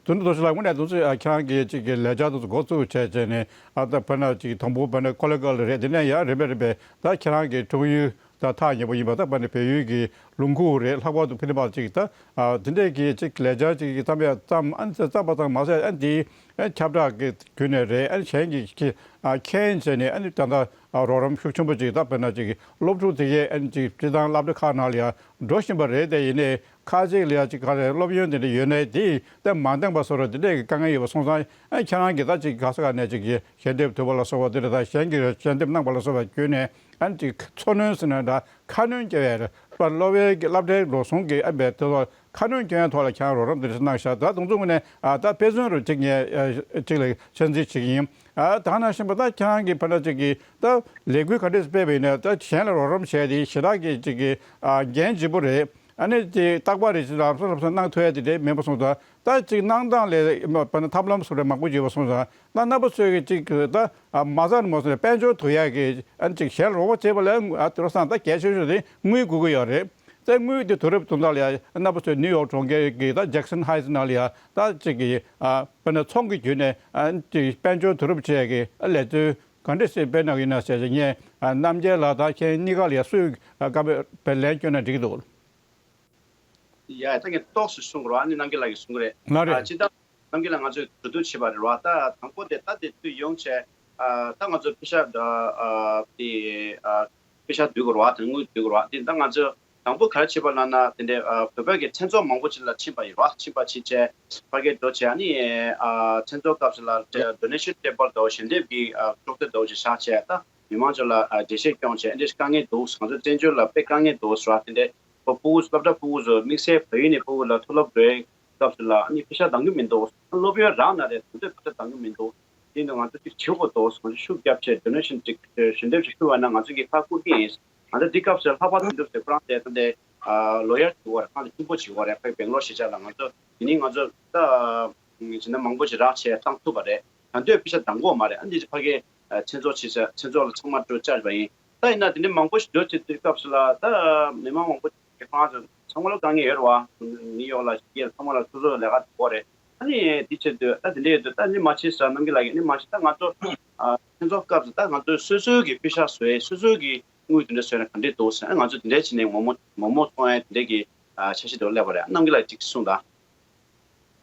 དོན་དུ་དོ་ཞིག་ལ་དངོས་གནས་དོན་ཚོད་ཨ་ཁྱེད་རང་གིས་ཅིག་གི་ལས་འཆར་དེ་ཚོ་འགོ་བཙུགས་བྱས་བྱས་ནས་ཨ་ད་ཕ་ན་ཅིག་དང་པོ་ཕ་ན་ཀོ་ལེ་གལ་རེད། དེ་ནས་ཡང་རིམ་པས་རིམ་པས་ད་ཁྱེད་རང་གི་འཁྲུངས་ཡུལ་ད་ཐག་ཉེ་པོ་ཡིན་པ། ད་ཕ་ནས་བལ་ཡུལ་གྱི་ལུང་ཁུག་རེད། ལྷག་པར་དུ་ཕི་ནི་པ་ཅིག་ད་ཨ་དེ་འདྲས་ཀྱི་ཅིག་ལས་འཆར་ཅིག་གི་བརྩམས་ཡ་བརྩམས། ཨ་ནི་བརྩམས་པ་ཙམ་མ་ཟད་ཨ་ནི་དེ་ཨ་ཁྱབ་བསྒྲགས་ཀྱི་བརྒྱུད་ནས་རེད། ཨ་ནི་གཞན་གྱིས་ཁྱེད་ཨ་མཁྱེན་བྱས་ནས་ཨ་ནི་ད་ལྟ་ཨ་རོགས་རམ་ཤུགས་ཆེན་པོ་ཅིག་ད་དཔེར་ན་ཅིག་སློབ་ཕྲུག་དེ་གས་ཨ་ནི་ཅིག་སྤྱི་བཏང་སློབ་གྲྭ་ཁག་ནང་ལ་ཡ་འགྲོ་བཞིན་པ་རེད། དེ་ཡིན་ནའི་ཁ་ཅིག་ལ་ཡ་ཅིག་ག་རེ་སློབ་ཡོན་དེ་འདྲ་ཡོད་ནའི་དེ་ད་མ་འདང་པ་བཟོ་འདྲ་དེ་འདྲས་ཀྱི་དཀའ་ངལ་ཡོད་པ་སོང་ཙང་། ཨ་ཁྱེད་རང་གིས་ད་ཅིག་ག་ས་ག་ནས་ཅིག་གི་ཞལ་འདེབས་ཐུབ་པ་ལ་སོགས་པ་དེ་འདྲ་དང་གཞན་གྱིས་ཞལ་འདེབས་གནང་བ་ལ་སོགས་པ་བརྒྱུད་ནས་ཨ་ནི་ཅིག་འཚོ་སྣོན་ཟེར་ན་འདྲ་ཁ་སྣོན་སྐྱེལ་བའི་སློབ་གྲྭའི་འགྲོ་སོང་གི་ཨ་བའི་དེ་ཚོ་ཁ་སྣོན་སྐྱོན་ཡ་ཐོག་ལ་ཁྱེད་རང་རོགས་རམ་དེ་འདྲ་གནང་ཤག་ད་དུང་ཚོ་ངོས་ནས་ཨ་ད་དཔེ་མཚོན་རུ་གཅིག་ངས་ཨ་གཅིག་ལ་ཆེད་འཛིན་བྱེད་ཀྱི་ཡིན། ཨ་ད་ནང་བཞིན་པ་ད་ཁྱེད་རང་གིས་ཕ་ན་གཅིག་གིས་ད་ལས་འགུལ་ག་འདྲས་སྤེལ་བ་ཡིན་ན་ད་གཞན་ལ་རོགས་རམ་བྱས་ཏེ་ཞེ་དྲག་གི་གཅིག་གི་ཨ་འགན་ལྗིད་པོ་རེད། ཨ་ནི་དེ་རྟག་པར་རེ་ཞིག་ལམ་སང་ལམ་སང་གནང་ཐུབ་ཡ་དེ་འདྲས་མིན་པ་སོང་ཙང་། ད་གཅིག་གནང་སྟངས་ལས་ཕ་ན་ཐབས་ལམ་སོགས་རེ་མང་པོ་ཡོད་པ་སོང་ཙང་། ད་རྣམ་པ་ཚོས་གི་གཅིག་གི་ད་ཨ་མ་ཟ་ནི་མ་ཟ་ནི་དཔལ་འབྱོར་ཐུབ་ཡ་གི་ཨ་ནི་གཅིག་གཞན་ལ་རོགས་པ་བྱེད་པ་ལ་ཨ་དེ་རོ་སང་ད་གལ་ཆེ་ཤོས་དེ་དངུལ་དགོས་ཀྱི་ཡོད་རེད། ད་དངུལ་དེ་དུས་རབས་དུང་ད་ལ་ཡ་རྣམ་པ་ཚོས་ནིའུ་ཡོག་གྲོང་ཁྱེར་གྱི་ད་ཇེག་སན་ཧའི་ཊི་ནང་ལ་ཡ་ད་གཅིག་གི་ཨ་དཔེར་ན་ཚོང་གི་བརྒྱུད་ནས་ཨ་ནི་དཔལ་འབྱོར་དུས་རབས་བྱེད་ཡ་གི་ཨ་ལས་དོན་ག་འདྲས་སེ་སྤེལ་གནང་གི་ཡིན་ན་ཟེར་ཅིག་ངས་ཨ་རྣམ་རྒྱལ་ལགས་དང་ཁྱེད་གཉིས་ཀ་ལ་ཡ་སུས་ཨ་བཀའ་འབེབས་ལན་བསྐྱོན་ན་འགྲིག་གི་འདུག་ཡ་ད་ངས་ཏོག་ཙམ་གསུང་དགོས་རེད་བ། ཨ་ནི་རྣམ་རྒྱལ་ལགས་ཀྱིས་གསུང་གི་རེད། ལགས་རེད། ཨ་སྤྱིར་བཏང་རྣམ་རྒྱལ་ལགས་ང་ཚོས་གྲོས་བསྡུར་བྱས་པ་རེད་བ། ད་དང་པོ་དེ་ད་དེ་དུས་ཡོང་བྱས་ཨ་ད་ང་ཚོ་པེ་ཤག་ཨ་དེ་ཨ་པེ་ཤག་བསྡུ་དགོས་རེད་བ། དེ་དངུལ་བསྡུ་དགོས་རེད་བ། དེ་ད་ང་ཚོ་དང་པོ་ག་རེ་བྱས་པ་ལབ་ན་དེ་འདྲའི་ཨ་བོད་པ་གི་མཚན་ཚོགས་མང་པོ་ཅིག་ལ་ཕྱིན་པ་ཡིན་རེད་བ། ཕྱིན་པ་ཕྱིན་བྱས་ཕ་གིར་འགྲོ་བྱས་ཨ་ནི་ཨ་མཚན་ཚོགས་སྐབས་སུ་ལ་ཌོ་ནེ་ཤན་ཊེ་བལ་དང་ཞལ་འདེབས་ཀྱི་ཨ་ཅོག་ཙེ་འདྲ་བོ་ཅིག་བཞག་བྱས་ད་མི་མང་ཚོ་ལ་ཨ་འགྲེལ་བཤད་སྐྱོན་བྱས་ཨ་འདྲའི་དཀའ་ངལ་འདུག་ང་ཚོ་བཙན་བྱོལ་ལ་དཔེ་དཀའ་ངལ་འདུག་ཟེར་བ་དེ་འདྲའི། ཕྲུ་གུ་སློབ་གྲྭ་ཕྲུ་གུ་ཚོ་དམིགས་བསལ་བོད་ཡིག་ནས་ཕྲུ་གུ་ལ་མཐོ་སློབ་འགྲོ་ཡའི་སྐབས་སུ་ལ་ཨ་ནི་པེ་ཤག་འདང་གི་མི་འདུག་སློབ་ཡོན་རག་ན་རེད། དེ་འདྲ་པེ་ཤག་འདང་གི་མི་འདུག་དེ་ཡིན་དུས་ང་ཚོ་གཅིག་བྱེད་དགོས་འདུག་ང་ཚོ་ཤུགས་རྒྱབ་བྱས་ཌོ་ནེ་ཤན་ཅིག་ཞལ་འདེབས་ཅིག་ཕུལ་བ་ན་ང་ཚོ་གིས་ཁག་བསྐུར་གྱི་ཡིན། ང་ཚོ་འདི་སྐབས་སུ་ལྷག་པར་དུ་འདུག་ཟེར་ཁོ་རང་དེ་ད་ལྟའི་ལོ་ཡར་བྱེད་དགོས་རེད། ཁང་དེ་ཆེན་པོ་བྱེད་དགོས་རེད། ཕ་གི་སྦེང་ལོར་གཞིས་ཆགས་ལ་ང་ཚོ་དེ་ནི་ང་ཚོ་ད་བྱིན་ན་མང་པོ་ཞིག་རག་བྱས་བཏང་ཐུབ་པ་རེད། ད་འདོད་པེ་ཤག་འདང་གི་མ་རེད། ཨ་འདི་ཕ་གི་མཚན་ཚོགས་བྱེད་ས་མཚན་ཚོགས་ལ་ཚང་མ་འགྲོ་བཅར་བ་ཡིན། ད་ཡིན་ན་དེ་འདྲའི་མང་པོ་ཞིག་འགྲོ་བྱེད་དུས་སྐབས་སུ་ལ་ད་མི་མང་མང་པོ་ཞིག་གི་ཁོང་ཚོ་ཚང་མ་ལ་དཀའ་ངལ་ཡོད་རེད་བ། ནིའུ་ཡོག་ལ་ཞིག་ཚང་མ་ལ་སོ་སོ་ལས་ཀ་དགོས་རེད། ཨ་ནི་དེ་བྱེད་དུས་ད་དེ་འདྲ་ཡོད་དུས་ད་ནི་མ་བྱེད་ཟེར་ནམ་རྒྱུན་ལ་ཡིན་ནི་མ་བྱེད། ད་ང་ཚོ་ཨ་ལྷན་ཚོགས་སྐབས་སུ་ད་ང་ཚོ་སོ་སོའི་གི་པེ་ཤག་བཟོས་སོ་སོའི་གི་དངུལ་དེ་འདྲ་བཟོས་ན་ག་འདྲས་འདུག་ཟེར། ང་ཚོ་དེ་འདྲས་བྱས་ནས་མོག་མོག་མོག་མོག་གཏོང་ཡ་དེ་འདྲས་ཀྱི་ཨ་འཆར་གཞི་དེ་སླེབས་པ་རེད། ཨ་རྣམ་རྒྱུན་ལགས་ཅིག་གསུངས་དང་།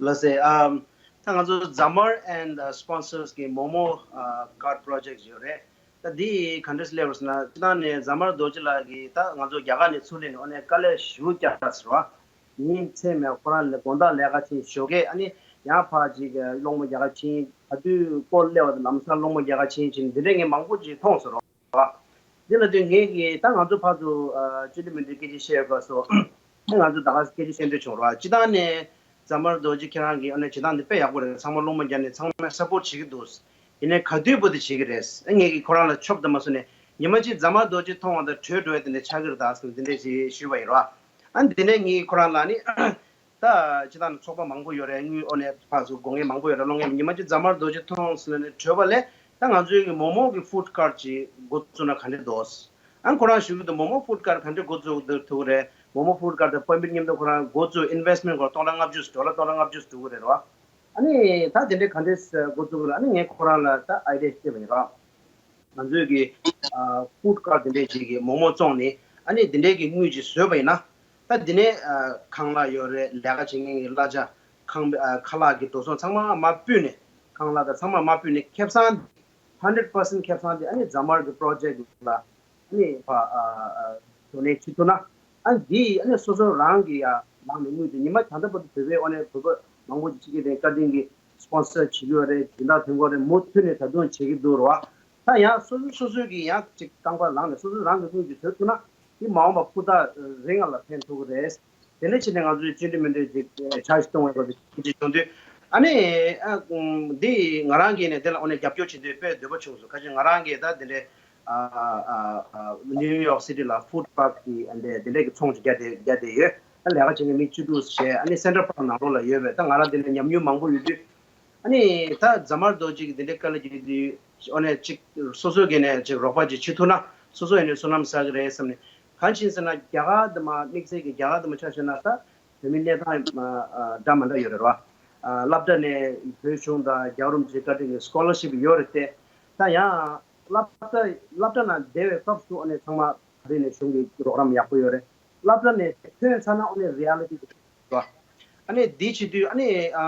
ལགས་སེ། ཨམ། ད་ང་ཚོ་Zamar and uh, Sponsors གི་མོག་མོག་ཨ་card project ཡོད་རེད། ད་འདི་ག་འདྲས་སླེབས་རེད་ཟེར་ན། སྤྱིར་བཏང་ནས་ཛ་མར་རྡོ་རྗེ་ལགས་ཀྱིས་ད་ང་ཚོ་རྒྱ་གར་ནས་ཚུར་སླེབས་ནས་ཨོ་ནས་དཀའ་ལས་ཞེ་པོ་བརྒྱབ་ཟེར་བ། ཉིན་མཚན་མེད་ཁོ་རང་ལ་དགོང་དག་ལས་ཀ་བྱེད། ཞོགས་ཀས་ཨ་ནི་ཡང་ཕར་ཅིག་གི་སློང་མོ་རྒྱག་ག་ཕྱིན། ག་དུས་སྐོར་སླེབས་པ་དང་ལམ་སང་སློང་མོ་རྒྱག་ག་ཕྱིན་ཕྱིན་འདི་འདྲས་ངས་མང་པོ་ཅིག་མཐོང་སོང་རོགས། འདི་ལ་དུས་ངས་ཀྱིས་ད་ང་ཚོ་ཕར་ཚུར་ཨ་བཅར་འདྲི་མི་འདྲི་སྐད་ཆ་བཤད་དགོས་སོ། ང་ཚོ་ད་ག་སྐད་ཆ་བཤད་འདོད་བྱུང་རོགས། སྤྱིར་བཏང་ནས་ཛ་མར་རྡོ་རྗེ་ཁྱེད་རང་གིས་ཨ་ནི་བྱེད་སྟངས་འདི་དཔེ་ཡག་པོ་རེད། ཚང་མ་སློང་མོ་རྒྱག་ནས་ཚང་མས་སཔོར་བྱེད་ཀྱི་འདུག་ཡིན་ནའི་ག་དུས་བར་དུ་བྱེད་ཀྱི་རེད། ངས་ཀྱིས་ཁོ་རང་ལ་ཆོབ་དུ་མ་སོང་ནས་ཉི་མ་གཅིག་ཛ་མར་རྡོ་རྗེ་མཐོང་བ་དང་བྲོས་འགྲོ་ཡ་དེ་འདྲ་ཆགས་ཀྱི་རེད་ད་ཟེར་ནས་དེ་འདྲ་ཞིག་ཞུས་པ་ཡིན་རོགས། ཨ་ནི་དེ་ནས་ངས་ཁོ་རང་ལ་ནི། ད་སྤྱིར་བཏང་ནས་ཚོགས་པ་མང་པོ་ཡོད་རེད། དངུལ་ཨོ་ནས་ཕར་ཚུར་དགོས་མཁན་མང་པོ་ཡོད་རེད། སློང་མཁན་ཉི་མ་གཅིག་ཛ་མར་རྡོ་རྗེ་མཐོང་ཟེར་ནས་བྲོས་པ་ལས་ད་ང་ཚོའི་གི་མོག་མོག་གི་ཧྥུཌ་ཀར་ཌི་ཅིག་འགོ་བཙུགས་ན་ག་འདྲས་འདུག་ཨ་ཁོ་རང་ཞུ་གི་འདུག་མོག་མོག་ཧྥུཌ་ཀར་ཌི་ག་འདྲས་འགོ་བཙུགས་ཐུབ་ཀྱི་རེད། མོག་མོག་ཧྥུཌ་ཀར་ཌི་དང་པར་མིཊ་མཉམ་དུ་ཁོ་རང་འགོ་བཙུགས། ཨིན་ཝེསི་མེནཊ་སྐོར་སྟོང་ཕྲག་ལྔ་བཅུ། ཌོ་ལར་སྟོང་ཕྲག་ལྔ་བཅུ་འགྲོ་གི་རེད་རོ། ཨ་ནི་ད་དེ་འདྲས་ག་འདྲས་འགོ་བཙུགས་ཀྱི་རེད། ཨ་ནི་ངས་ཁོ་རང་ལ་ད་ཨའི་ཌི་ཡ་སྤྲད་པ་ཡིན་རོ། ང་ཚོའི་གི་ཧྥུཌ་ཀར་ཌི་དེ་འདྲས་ཅིག་གི་མོག་མོག་བཙོངས་ནས་ཨ་ནི་དེ་འདྲས་ཀྱི་དངུལ་ཅིག་བཟོས་པ་ཡིན་ན། ད་དེ་ནས་ཁང་གླ་ཡོད་རེད། ལས་ཀ་བྱེད་མཁན་གྱི་གླ་ཆ། ཁང་པའི་ཁ་ལག་གི་འགྲོ་སོང་ཚང་མ་མར་སྤུས་ནས། ཁང་གླ་དང་ཚང་མ་མར་སྤུས་ནས་ཁེ་བཟང་ཧན་ཌེ་རེཌ་པར་སེན་ཊི་ཁེ་བཟང་དེ་ཨ་ནི་ཛ་མར་གྱི་པོ་རོ་ཇེཀ་ལ་ཨ་ནི་ཕར་ཌོ་ནེཊ་བྱེད་ཐུབ་ན། ཨ་ནི་འདི་ཨ་ནི་སོ་སོ་རང་གི་ཡ་ལག་ནས་དངུལ་དེ་ཉི་མ་ད་ལྟ་བར་དུ་བོད་པའི་ཨོ་ནས་བོད་པ་མང་པོ་ཅིག་ཕྱི་རྒྱལ་དེ་བཀའ་དྲིན་གྱིས་སྤོན་སར་བྱེད་ཀྱི་ཡོད་རེད། སྦྱིན་བདག་ཐོན་གྱི་ཡོད་རེད། མུ་མཐུད་ནས་ད་དུང་བྱེད་ཀྱི་འདུག་རོ། ད་ཡང་སོ་སོ་སོ་སོའི་གི་ཡང་ཅིག་རྐང་པ་ལངས་ནས་སོ་སོ་རང་གི་དངུལ་གྱིས་བཟོ་ཐུབ་ན། དེ་མ་འོངས་པ་ཕུ་ཐག་རིང་བ་ལ་ཕན་ཐོགས་ཀྱི་རེད། དེ་འདྲ་བྱས་ནས་ང་ཚོས་བཅར་འདྲི་མི་འདྲི་ཅིག་ཆ་ཞིག་གཏོང་བའི་སྐོར་གྱི་སྐད་ཆ་བྱུང་དུས། ཨ་ནི་ཨ་འདི་ང་རང་གིས་ནས་དེ་ལ་ཨོ་ནས་རྒྱབ་སྐྱོར་བྱེད་འདོད་དཔེ་འདོད་པ་བྱུང་སོང་། ཁ་ཅིག་ང་རང་གིས་ད་དེ་འདྲའི་ཨ་ཨ་ཨ་ནིའུ་ཡོག་སི་ཊི་ལ་ཧྥུཌ་ཀར་ཌི་གི་ཨ་འདྲའི་དེ་འདྲའི་གི་ཚོང་ཅིག་རྒྱག་བསྡད་རྒྱག་བསྡད་ཡོད། ཨ་ལས་ཀ་བྱེད་མཁན་མི་བཅུ་དྲུག་བྱས། ཨ་ནི་སེན་ཊར་པཱག་ནང་ལོགས་ལ་ཡོད་པས་ད་ང་རང་དེ་འདྲའི་ཉམས་མྱོང་མང་པོ་ཡོད་དུས། ཨ་ནི་ད་ཛ་མར་རྡོ་རྗེ་གི་དེ་འདྲའི་དཀའ་ལས་ཀྱི་དུས་ཨོ་ནས་ཅིག་སོ་སོའི་སྒེར་ནས་ཅིག་རོགས་པ་ཅིག་བྱེད་ཐུབ་ན། སོ་སོ་ཡིན་ནའི་བསོད་ནམས་བསགས་ཀྱི་རེད་བསམ་ནས། གང་ཕྱིན་ཟེར་ན་རྒྱ་གར་དུ་མ་དམིགས་བསལ་གྱི་རྒྱ་གར་དུ་མ་ཆ་བཞག་ན་ད་བོད་མི་གནས་སྟངས་འདྲ་མ་འདྲ་ཡོད་རེད་བ། སློབ་གྲྭ་ནས་བོད་གཞུང་དང་རྒྱལ་བ་རིན་པོ་ཆེའི་བཀའ་དྲིན་གྱི་སི་ཀོ་ལར་ཤིབ་ཡོད་རེད་དེ། ད་ཡང་སློབ་གྲྭ་སློབ་གྲྭ་ནང་བསྡད་པའི་སྐབས་སུ་ཨ་ནི་ཚང་མ་ག་རེ་ནས་གཞུང་གི་རོགས་རམ་ཡག་པོ་ཡོད་རེད། སློབ་གྲྭ་ནས་ཐོན་ཚར་ན་ཨ་ནི་རི་ཡ་ལི་ཊི་རེད་བ། ཨ་ནི་འདི་བྱེད་དུས་ཨ་ནི་ཨ་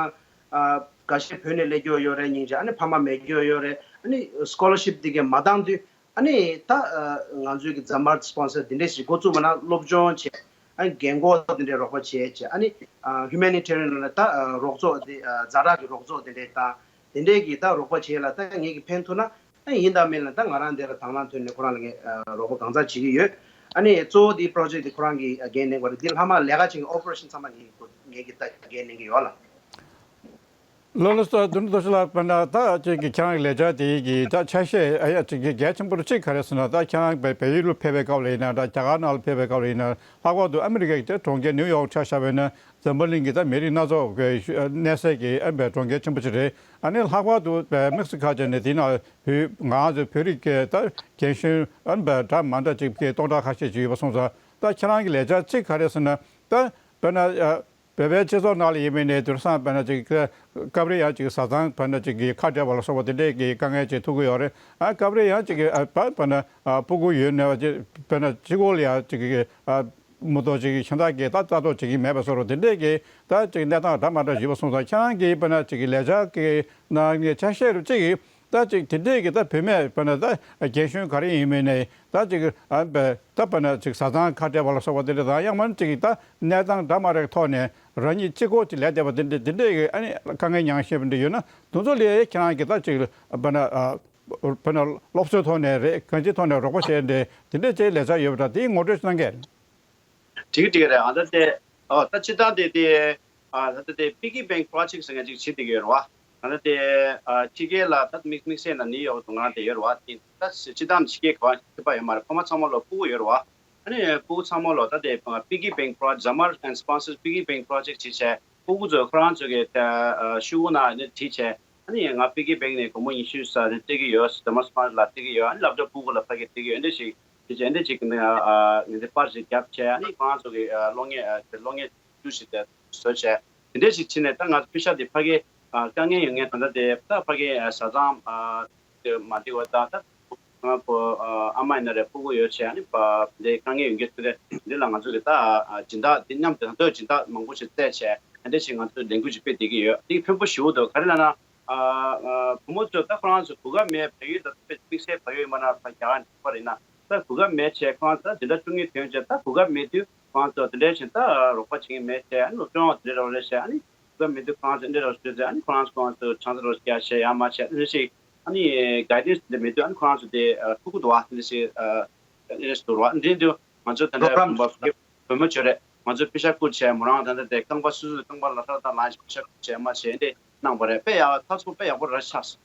ཨ་འགའ་ཤས་བོད་ནས་སླེབས་རྒྱུ་ཡོད་རེད། སྙིང་རྗེ། ཨ་ནི་ཕ་མ་མེད་རྒྱུ་ཡོད་རེད། ཨ་ནི་སི་ཀོ་ལར་ཤིབ་འདི་གས་མ་འདང་དུས། ཨ་ནི་ད་ང་ཚོའི་གི་ཛ་མར་སི་པོན་སར་འདི་འདྲས་ཞིག་འགོ་བཙུགས་པ་ན་སློབ་སྦྱོང་བྱས། ཨ་ནི་རྒན་གོག་འདི་འདྲས་རོགས་པ་བྱས་བྱས། ཨ་ནི་ཧིའུ་མེ་ནི་ཊེ་རི་ཡན་ལ་ད་རོགས་ཚོགས་འདི་ཛ་དྲག་གི་རོགས་ཚོགས་འདི་འདྲས་དང་། འདི་འདྲས་ཀྱི་ད་རོགས་པ་བྱས་ལ་ད་ངེད་ཀྱི་ཕན་ཐོགས་ན། ཨ་ནི་ཡིན་དང་མིན་ལ་ད་ང་རང་འདི་ལ་དང་བླངས་ཐོན་ནས་ཁོ་རང་ལ་ངས་རོགས་པ་གང་ཚང་བྱེད་ཀྱི་ཡོད། ཨ་ནི་གཙོ་བོ་འདི་པོ་རོ་ཇེཀ་འདི་ཁོ་རང་གིས་འགན་ལེན་དགོས་རེད། འདི་ལྷག་མ་ལས་ཀ་བྱེད་མཁན་ཨོ་པ་རེ་ཤན་ཚང་མ་ངེད་ཀྱི་ངེད་ཀྱི་ད་འགན་ལེན་གྱི་ཡོད་ལ། ལགས་ལགས་སོ། དོན་དུ་ཤི་ལ་དཔེར་ན་ད་ཅིག་གི་ཁྱེད་རང་གི་ལས་འཆར་དེ་གི་ད་ཆ་ཤས་ཨ་ཡ་ཅིག་གི་གལ་ཆེན་པོ་གཅིག་ག་རེ་ཟེར་ན། ད་ཁྱེད་རང་བལ་བལ་ཡུལ་ལ་ཕེབས་པའི་སྐབས་ལ་ཡིན་ན། ད་རྒྱ་གར་ནང་ལ་ཕེབས་པའི་སྐབས་ལ་ཡིན་ན། ལྷག་པར་དུ་ཨ་མི་རི་ཀའི་ད་གྲོང་ཁྱེར་ནིའུ་ཡོག་ཆ་བཞག་པ་ཡིན་ན། འཛམ་བུ་གླིང་གི་ད་མི་རིགས་སྣ་ཚོགས་ཀྱི་གནས་སའི་གི་ཨ་བལ་གྲོང་ཁྱེར་ཆེན་པོ་ཅིག་རེད། ཨ་ནི་ལྷག་པར་དུ་བལ་དམིགས་སུ་ཁ་ཅིག་ནས་དེ་ན་བོད་ང་ཚོ་བོད་རིགས་ཀྱི་ད་རྒན་གཞོན་ཨ་བལ་འདྲ་མ་འདྲ་ཅིག་གི་སྟོང་ཕྲག་ཁ་ཤས་ཅིག་ཡོད་པ་སོང་ཙང་། ད་ཁྱེད་རང་གི་ལས་འཆར་གཅིག་ག་རེ་ཟེར་ན། ད་དཔེར་ན་ཨ་བོད་པའི་སྤྱི་ཚོགས་ནང་ལ་ཡིན་མིན་ནས་དུས་སང་དཔེར་ན་ཅིག་སྐབས་རེ་ཡང་ཅིག་བཟའ་ཚང་དཔེར་ན་ཅིག་གི་ཁ་བྲལ་བ་ལ་སོགས་པ་དེ་འདྲས་ཀྱི་དཀའ་ངལ་ཅིག་ཐུག་གི་ཡོད་རེད། ཨ་སྐབས་རེ་ཡང་ཅིག་གི་ཨ་བ་དཔེར་ན་ཨ་སྤུ་གུ་ཡོད་ན་ཅིག་དཔེར་ན་གཅིག་པོ་ལ་ཡང་ཅིག་གི་ཨ་མི་ཐོག་ཅིག་གི་ཁྱིམ་བདག་གིས་ད་ལྟ་རྟོག་བྱེད་ཀྱི་མེད་པ་བཟོ་འདྲ་དེ་འདྲས་ཀྱི་ད་ཅིག་གནས་སྟངས་འདྲ་མ་འདྲ་ཡོད་པ་སོང་ཙང་། ཁྱེད་རང་གིས་དཔེར་ན་ཅིག་གི་ལས་འཆར་གྱི་ནང་ནས་ཆ་ཤས་རུ་ཅིག་གི་ད་ཅིག་དེ་འདྲས་ཀྱི་ད་བུད་མེད་དཔེར་ན་ད་རྒན་གཞོན་ག་རེ་ཡིན་མིན་ནས་ད་ཅིག་ཨ་བས་ད་དཔེར་ན་ཅིག་བཟའ་ཚང་ཁ་བྲལ་བ་ལ་སོགས་པ་དེ་འདྲ་དང་། ཡང་མིན་ཅིག་ད་གནས་སྟངས་འདྲ་མ་རེད་ཐོག་ནས་རང་ཉིད་གཅིག་པོ་ཅིག་ལས་བསྡད་པ་དེ་འདྲས་དེ་འདྲས་ཀྱི་ཨ་ནི་དཀའ་ངལ་མྱངས་བཞིན་པ་འདྲ་ཡོད་ན། དེ་ཚོ་ལ་ཁྱེད་རང་གིས་ད་ཅིག་དཔེར་ན་ཨ་དཔེར་ན་སློབ་གསོའི་ཐོག་ནས་རེད། གང་ཅིའི་ཐོག་ནས་རོགས་པ་བྱས་འདྲ་དེ་འདྲས་ཅིག་ལས་འཆར་ཡོད་པ་འདྲ་དེ་ངོ་སྤྲོད་གནང་གས། འགྲིག་འགྲིག་རེད། ཨ་ད་དེ་ཨ་ད་སྤྱིར་བཏང་དེ་དེ་ཨ་ད་ད་དེ་པི་གི་བེང་པོ་རོ་ཇེཀ་ཟེར་མཁན་ཅིག་བྱེད་བསྡད་ཀྱི་ཡོད་རེད་བ། ཨ་ད་དེ་ཨ་ཕྱི་རྒྱལ་ལ་ད་དམིགས་དམིགས་བསལ་ན་ནིའུ་ཡོག་ཏུ་ང་རང་དེ་ཡོད་རེད་བ། དེ་ད་སྤྱིར་བཏང་ཕྱི་རྒྱལ་ག་པར་ཕེབས་པ་ཡོད་མ་རེད། ཁོ་མ་ཚང་མ་ལ་སྤུ་གུ་ཡོད་རེད་བ། ཨ་ནི་སྤུ་གུ་ཚང་མ་ལ་ད་དེ་པི་གི་བེང་པོ་རོ་ཇེཀ Zamar and Sponsors པི་གི་བེང་པོ་རོ་ཇེཀ་བྱེད་བྱས། སྤུ་གུ་ཚོས་ཁོ་རང་ཚོ་གི་ཤོག་གུ་ནང་ནས་བྲིས་བྱས། ཨ་ནི་ང་པི་གི་བེང་ནས་སྒོར་མོ་ཉི་ཤུ་ས་རེ་སྤྲད་ཀྱི་ཡོད། Zamar Sponsors ལ་སྤྲད་ཀྱི་ཡོད། ཨ་ནི་སློབ་གྲྭ་སྤུ་གུ་ལ་ཕ་གི་སྤྲད་ཀྱི་ཡོད། འདི་ཞིག་ དེ་བྱས་འདི་ཅིག་ནི་ཨ་ངས་འདི་པར་ཞིག་བརྒྱབ་བྱས། ཨ་ནི་ཁོ་རང་ཚོ་གི་ཨ་གློག་བརྙན་ཨ་གློག་བརྙན་བཅུ་ཞིག་དེ་བཟོས་བྱས། དེ་འདྲ་ཞིག་བྱས་ནས་ད་ང་ཚོ་པེ་ཤག་དེ་ཕ་གི་ཨ་དཀའ་ངལ་ཡོད་མཁན་ད་ལྟ་དེ་ད་ཕ་གི་ཨ་བཟའ་ཚང་ཨ་དེ་མ་འདི་བ་ད་ད་ང་ཁོ་ཨ་ཨ་མ་ཡིན་ན་རེད། སྤུ་གུ་ཡོད་བྱས། ཨ་ནི་པ་འདི་དཀའ་ངལ་ཡོད་མཁན་ཚོ་དེ་འདི་ལ་ང་ཚོ་གི་ད་ཨ་སྦྱིན་བདག་འདི་མཉམ་དུ་ད་ལྟ་སྦྱིན་བདག་མང་པོ་ཞིག་བཙལ་བྱས། ཨ་འདྲ་ཞིག་ང་ཚོ་ལས་འགུལ་ཞིག་སྤེལ་བསྡད་ཀྱི་ཡོད། འདི་ཕན་པོ་ཞེ་པོ་འདུག་ག་རེ་ལབ་ན། ཨ་ཨ་བུ་མོ་ཚོ་ད་ཁོ་རང་ཚོ་གོ་སྐབས་མེད། བལ་ཡུལ་དང་དམིགས་བསལ་བལ་ཡུལ་མ་ན་ཕ་རྒྱ་གར་འགྲོ་པ་རེད་ན། ད་གོ་སྐབས་མེད་བྱས་ཁོ་རང་ཚོ་ད་འཛིན་གྲྭ་བཅུ་གཉིས་ཐོན་བྱས། ད་གོ་སྐབས་མེད་དུས་ཁོ་རང་ཚོ་དེ་འདྲ་བཞིན་ད་རོགས་པ་བྱེད་མཁན་མེད་བྱས། ཨ་ནི་སློབ་སྦྱོང་དེ་འདྲ་རོགས་རེད་བྱས། ཨ་ནི་གོ་སྐབས་མེད་དུས་ཁོ་རང་ཚོ་འདི་འདྲ་རོགས་བྱས་ཚེ། ཨ་ནི་ཁོ་རང་ཚོ་ཁོ་རང་ཚོ་ཆང་ས་རོགས་རྒྱག་བྱས་ཡར་མར་བྱས། དེ་འདྲ་ཞིག་ཨ་ནི་གའི་ཌན་སི་དེ་འདྲ་མེད་དུས་ཨ་ནི་ཁོ་རང་ཚོ་དེ་ཨ་ཐུག་གི་འདུག་བ། དེ་འདྲ་ཞིག་ཨ་དེ་འདྲ་ཞིག་འདུག་བ། འདི་འདུག་ང་ཚོ་ད་ལྟ་བོད་པ་བོད་མི་ཚོ་རེད། ང་ཚོ་པེ་ཤག་བསྐུར་བྱས་མོ་རང་ད་ལྟ་དེ་རྐང་པ་སོ་སོའི་རྐང་པ་ལ་ཧྲག་ད་ལངས་ཤིག་པེ་ཤག་བསྐུར་བྱས་མ་བྱས་འདི་གནང་བ་རེད། དཔེ་ཡག་ཐག་ཚུགས་དཔེ་ཡག་པོ་ར་ཆགས་སོང་།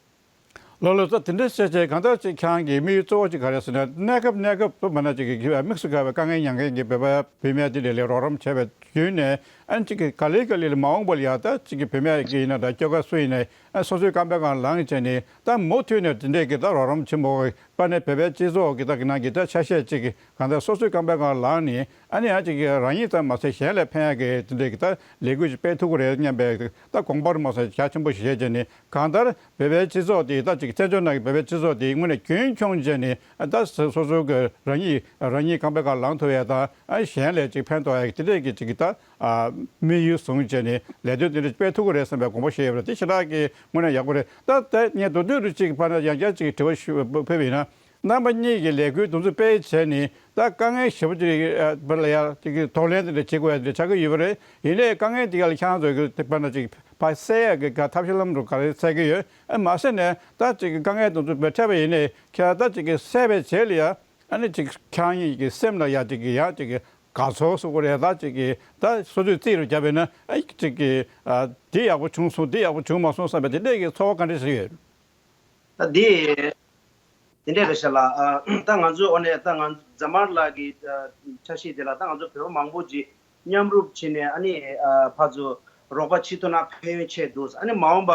ལོ་ལོ་ཙཱ་དེ་འདྲ་བཤད་བྱས་གང་ལྟར་ཅིག་ཁྱེད་རང་གི་དམིགས་ཡུལ་གཙོ་བོ་ཅིག་ག་རེ་ཟེར་ན། གནས་སྐབས་གནས་སྐབས་བོད་མི་ན་ཅིག་གི་དམིགས་སུ་བཀར་བའི་དཀའ་ངལ་མྱངས་མཁན་གྱི་བོད་པ་བུད་མེད་དེ་འདྲ་ལ་རོགས་རམ་བྱས་པའི་བརྒྱུད་ནས། ཨ་ནི་ཅིག་གི་ག་ལེ་ག་ལེ་ལ་མ་འོངས་པ་ལ་ཡང་ད་ཅིག་གི་བུད་མེད་ཀྱི་ཡིན་ན་འདྲ། སྐྱོ་ག་སུ་ཡིན་ནའི་ཨ་སོ་སོའི་རྐང་པའི་སྒང་ལངས་བྱས་ནས། ད་མུ་མཐུད་ནས་དེ་འདྲས་ཀྱི་ད་རོགས་རམ་ཆེན་པོ་པ་ནས་བོད་པའི་སྤྱི་ཚོགས་ཀྱི་ད་གི་ནང་གི་ད་ཆ་ཤས་ཅིག་གི་གང་ལྟར་སོ་སོའི་རྐང་པའི་སྒང་ལངས་ནས། ཨ་ནི་ཡང་ཅིག་གི་རང་ཉིད་ཙམ་མ་ཟད་གཞན་ལ་ཕན་ཡག་གི་དེ་འདྲས་ཀྱི་ད་ལས་འགུལ་ཞིག་སྤེལ་ཐུབ་ཀྱི་རེད་སྙམ་པའི་ད་དགོངས་པ་རུ་མ་སོང་རྒྱ་ཆེན་པོ་ཞིག་བཞེས་བྱས་ནས། གང་ལྟར་བོད་པའི་སྤྱི་ཚོགས་དེ་ད་ཅིག་བཙན་བྱོལ་ནང་གི་བོད་པའི་སྤྱི་ཚོགས་དེ་དངོས་གནས་རྒྱུན་འཁྱོངས་བྱས་ནས། ད་སོ་སོ་གི་རང་ཉིད་རང་ཉིད་རྐང་པའི་སྒང་ལངས་ཐུབ་ཡག་དང་། ཨ་གཞན་ལ་ཅིག་ཕན་ཐོགས་ཡག་དེ་འདྲས་ཀྱི་ཅིག་གི་ད་ཨ་དམིགས་ཡུལ་བཟུང་བྱས་ནས་ལས་དོན་དེ་འདྲ་སྤེལ་ཐུབ་ཀྱི་རེད་བསམ་པའི་དགོངས་པ་བཞེས་ཡོད་པ་རེད། དེ་ཞེ་དྲག་གི་དངོས་གནས་ཡག་པོ་རེད། ད་ད་ངས་མདོར་བསྡུས་རུ་ཅིག་ཕར་ན་ཡང་བསྐྱར་ཅིག་དྲི་བ་ཞུ་ཕེབས་པ་ཡིན་ན། རྣམ་པ་གཉིས་ཀྱིས་ལས་འགུལ་དེ་ཚོ་སྤེལ་བྱས་ནས་ད་དཀའ་ངལ་ཞེ་པོ་ཅིག་ཨ་བར་ལ་ཡ་ཅིག་གི་གདོང་ལེན་དེ་འདྲ་བྱེད་དགོས་ཡ་དེ་འདྲ་ཆགས་ཀྱི་ཡོད་པ་རེད། ཡིན་ནའི་དཀའ་ངལ་དེ་ག་ལ་ཁྱེད་རང་ཚོ་གི་དེ་བར་ན་ཅིག་ཕར་སེལ་ཡ་གི་ག་ཐབས་ཤེས་ལམ་འགྲོ་ག་རེ་འཚོལ་གྱི་ཡོད། ཨ་མ་ཟད་ནས་ད་ཅིག་གི་དཀའ་ངལ་དེ་ཚོ་བར་འཕྲད་པ་ཡིན་ནའི་ཁྱེད་རང་ད་ཅིག་གི་སེལ་བའི་རྗེས་ལ་ཡ། ཨ་ནི་ཅིག་ཁྱེད་རང་ཉིད་ཀྱི་སེམས་ལ་ཡ་ཅིག་གི་ཡ་ཅིག་གི་དགའ་ཚོར་སོགས་རེད། ད་ཅིག་གི་ད་སོ་སོས་རྩིས་རུ་བརྒྱབ་པས་ན། ཨ་ཅིག་གི་ཨ་འདི་ཡག་པོ་བྱུང་སོང་། འདི་ཡག་པོ་བྱུང་མ་སོང་བསམ་པའི་དེ་འདྲས་ཀྱི་ཚོར་བ་ག་འདྲས་ཞིག་ཡོད། ད་འདི་དེ་འདྲས་རེད་ཤག་ལ། ཨ་ད་ང་ཚོ་ཨོ་ནས་ད་ང་ཚོ་ཛ་མར་ལགས་ཀྱི་ཨ་འཆར་གཞི་དེ་ལ་ད་ང་ཚོ་བོད་པ་མང་པོ་ཅིག་མཉམ་རུབ་བྱས་ནས། ཨ་ནི་ཨ་ཕར་ཚུར་རོགས་པ་བྱེད་ཐུབ་ན་ཕན་ཡོན་ཆེ་འདུག་ཨ་ནི་མ་འོངས་པ་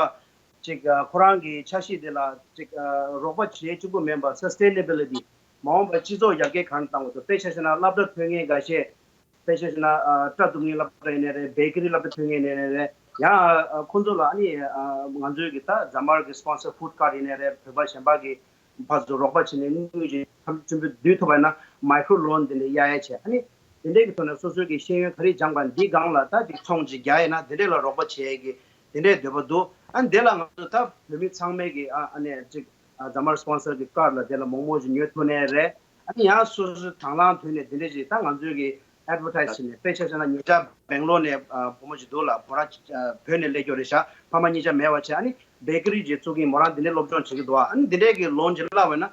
ཅིག་ཨ་ཁོ་རང་གི་འཆར་གཞི་དེ་ལ་ཅིག་ཨ་རོགས་པ་བྱེད་གཅིག་པུ་མིན་པར་sustainability། མ་འོངས་པར་སྤྱི་ཚོགས་ཡར་རྒྱས་གང་གཏང་དགོས་འདུག་དཔེ་ཆ་བཞག་ན་སློབ་གྲྭ་ཐོན་མཁན་འགའ་ཤས། དཔེ་ཆ་བཞག་ན་ཨ་སྐྲ་གཏུབ་མཁན་སློབ་གྲྭ་ཡིན་ནའི་རེད། བེ་ཀ་རི་སློབ་གྲྭ་ཐོན་མཁན་ཡིན་ནའི་རེད། ཡང་ཨ་ཁོང་ཚོ་ལ་ཨ་ནི་ཨ་ང་ཚོའི་གི་ད་ཛ་མར་གི་sponsor food card ཡིན་ནའི་རེད། བོད་པ་གཞན་པ་གི་ཕར་ཚུར་རོགས་པ་བྱས་ནས་དངུལ་གྱི་ཐབས་ཚུན་པོ་བསྡུ་ཐུབ་པ་ཡིན་ན་micro loan དེ་འདྲ་གཡར་ཡས་བྱས། ཨ་ནི་དེ་འདྲའི་གི་ཐོག་ནས་སོ་སོའི་གི་ཤེས་ཡོན་ག་རེ་སྦྱངས་པ་འདི་སྒང་ལ་ད་ཅིག་ཚོང་ཅིག་རྒྱག་ཡས་ན་དེ་འདྲས་ལ་རོགས་པ་བྱེད་ཡས་གི་དེ་འདྲའི་འདོད་པ་འདུག་ཨ་ནི་དེ་ལ་ང་ཚོ་ད་བོད་མི་ཚང་མས་གི་ཨ་ཨ་ནི་ཅིག་ཨ་ཛ་མར་sponsor གི་ཀར་ལ་དེ་ལ་མོག་མོག་ཅིག་ཉོ་ཐུབ་ནའི་རེད། ཨ་ནི་ཡང་སོ་སོ་དང་བླངས་ཐོག་ནས་དེ་འདྲས་ཅིག་ད་ང་ཚོའི་གི་advertise བྱས་ནས། དཔེ་ཆ་བཞག་ན་ཉེ་ཆར་སྦེང་ལོར་ནས་ཨ་བུ་མོ་ཅིག་འདུག་ལ། བོ་ར་ཨ་བོད་ནས་སླེབས་ཀྱོག་རེད་ཤག་ཕ་མ་གཉིས་ཆ་མེད་པ་བྱས། ཨ་ནི་བེ་ཀ་རི་ཅིག་བཙུགས་ཀྱིན་མོ་རང་དེ་འདྲའི་སློབ་སྦྱོང་བྱེད་ཀྱི་འདུག་ཨ་ནི་དེ་འདྲའི་གི་loan ཅིག་བླངས་པ་ན་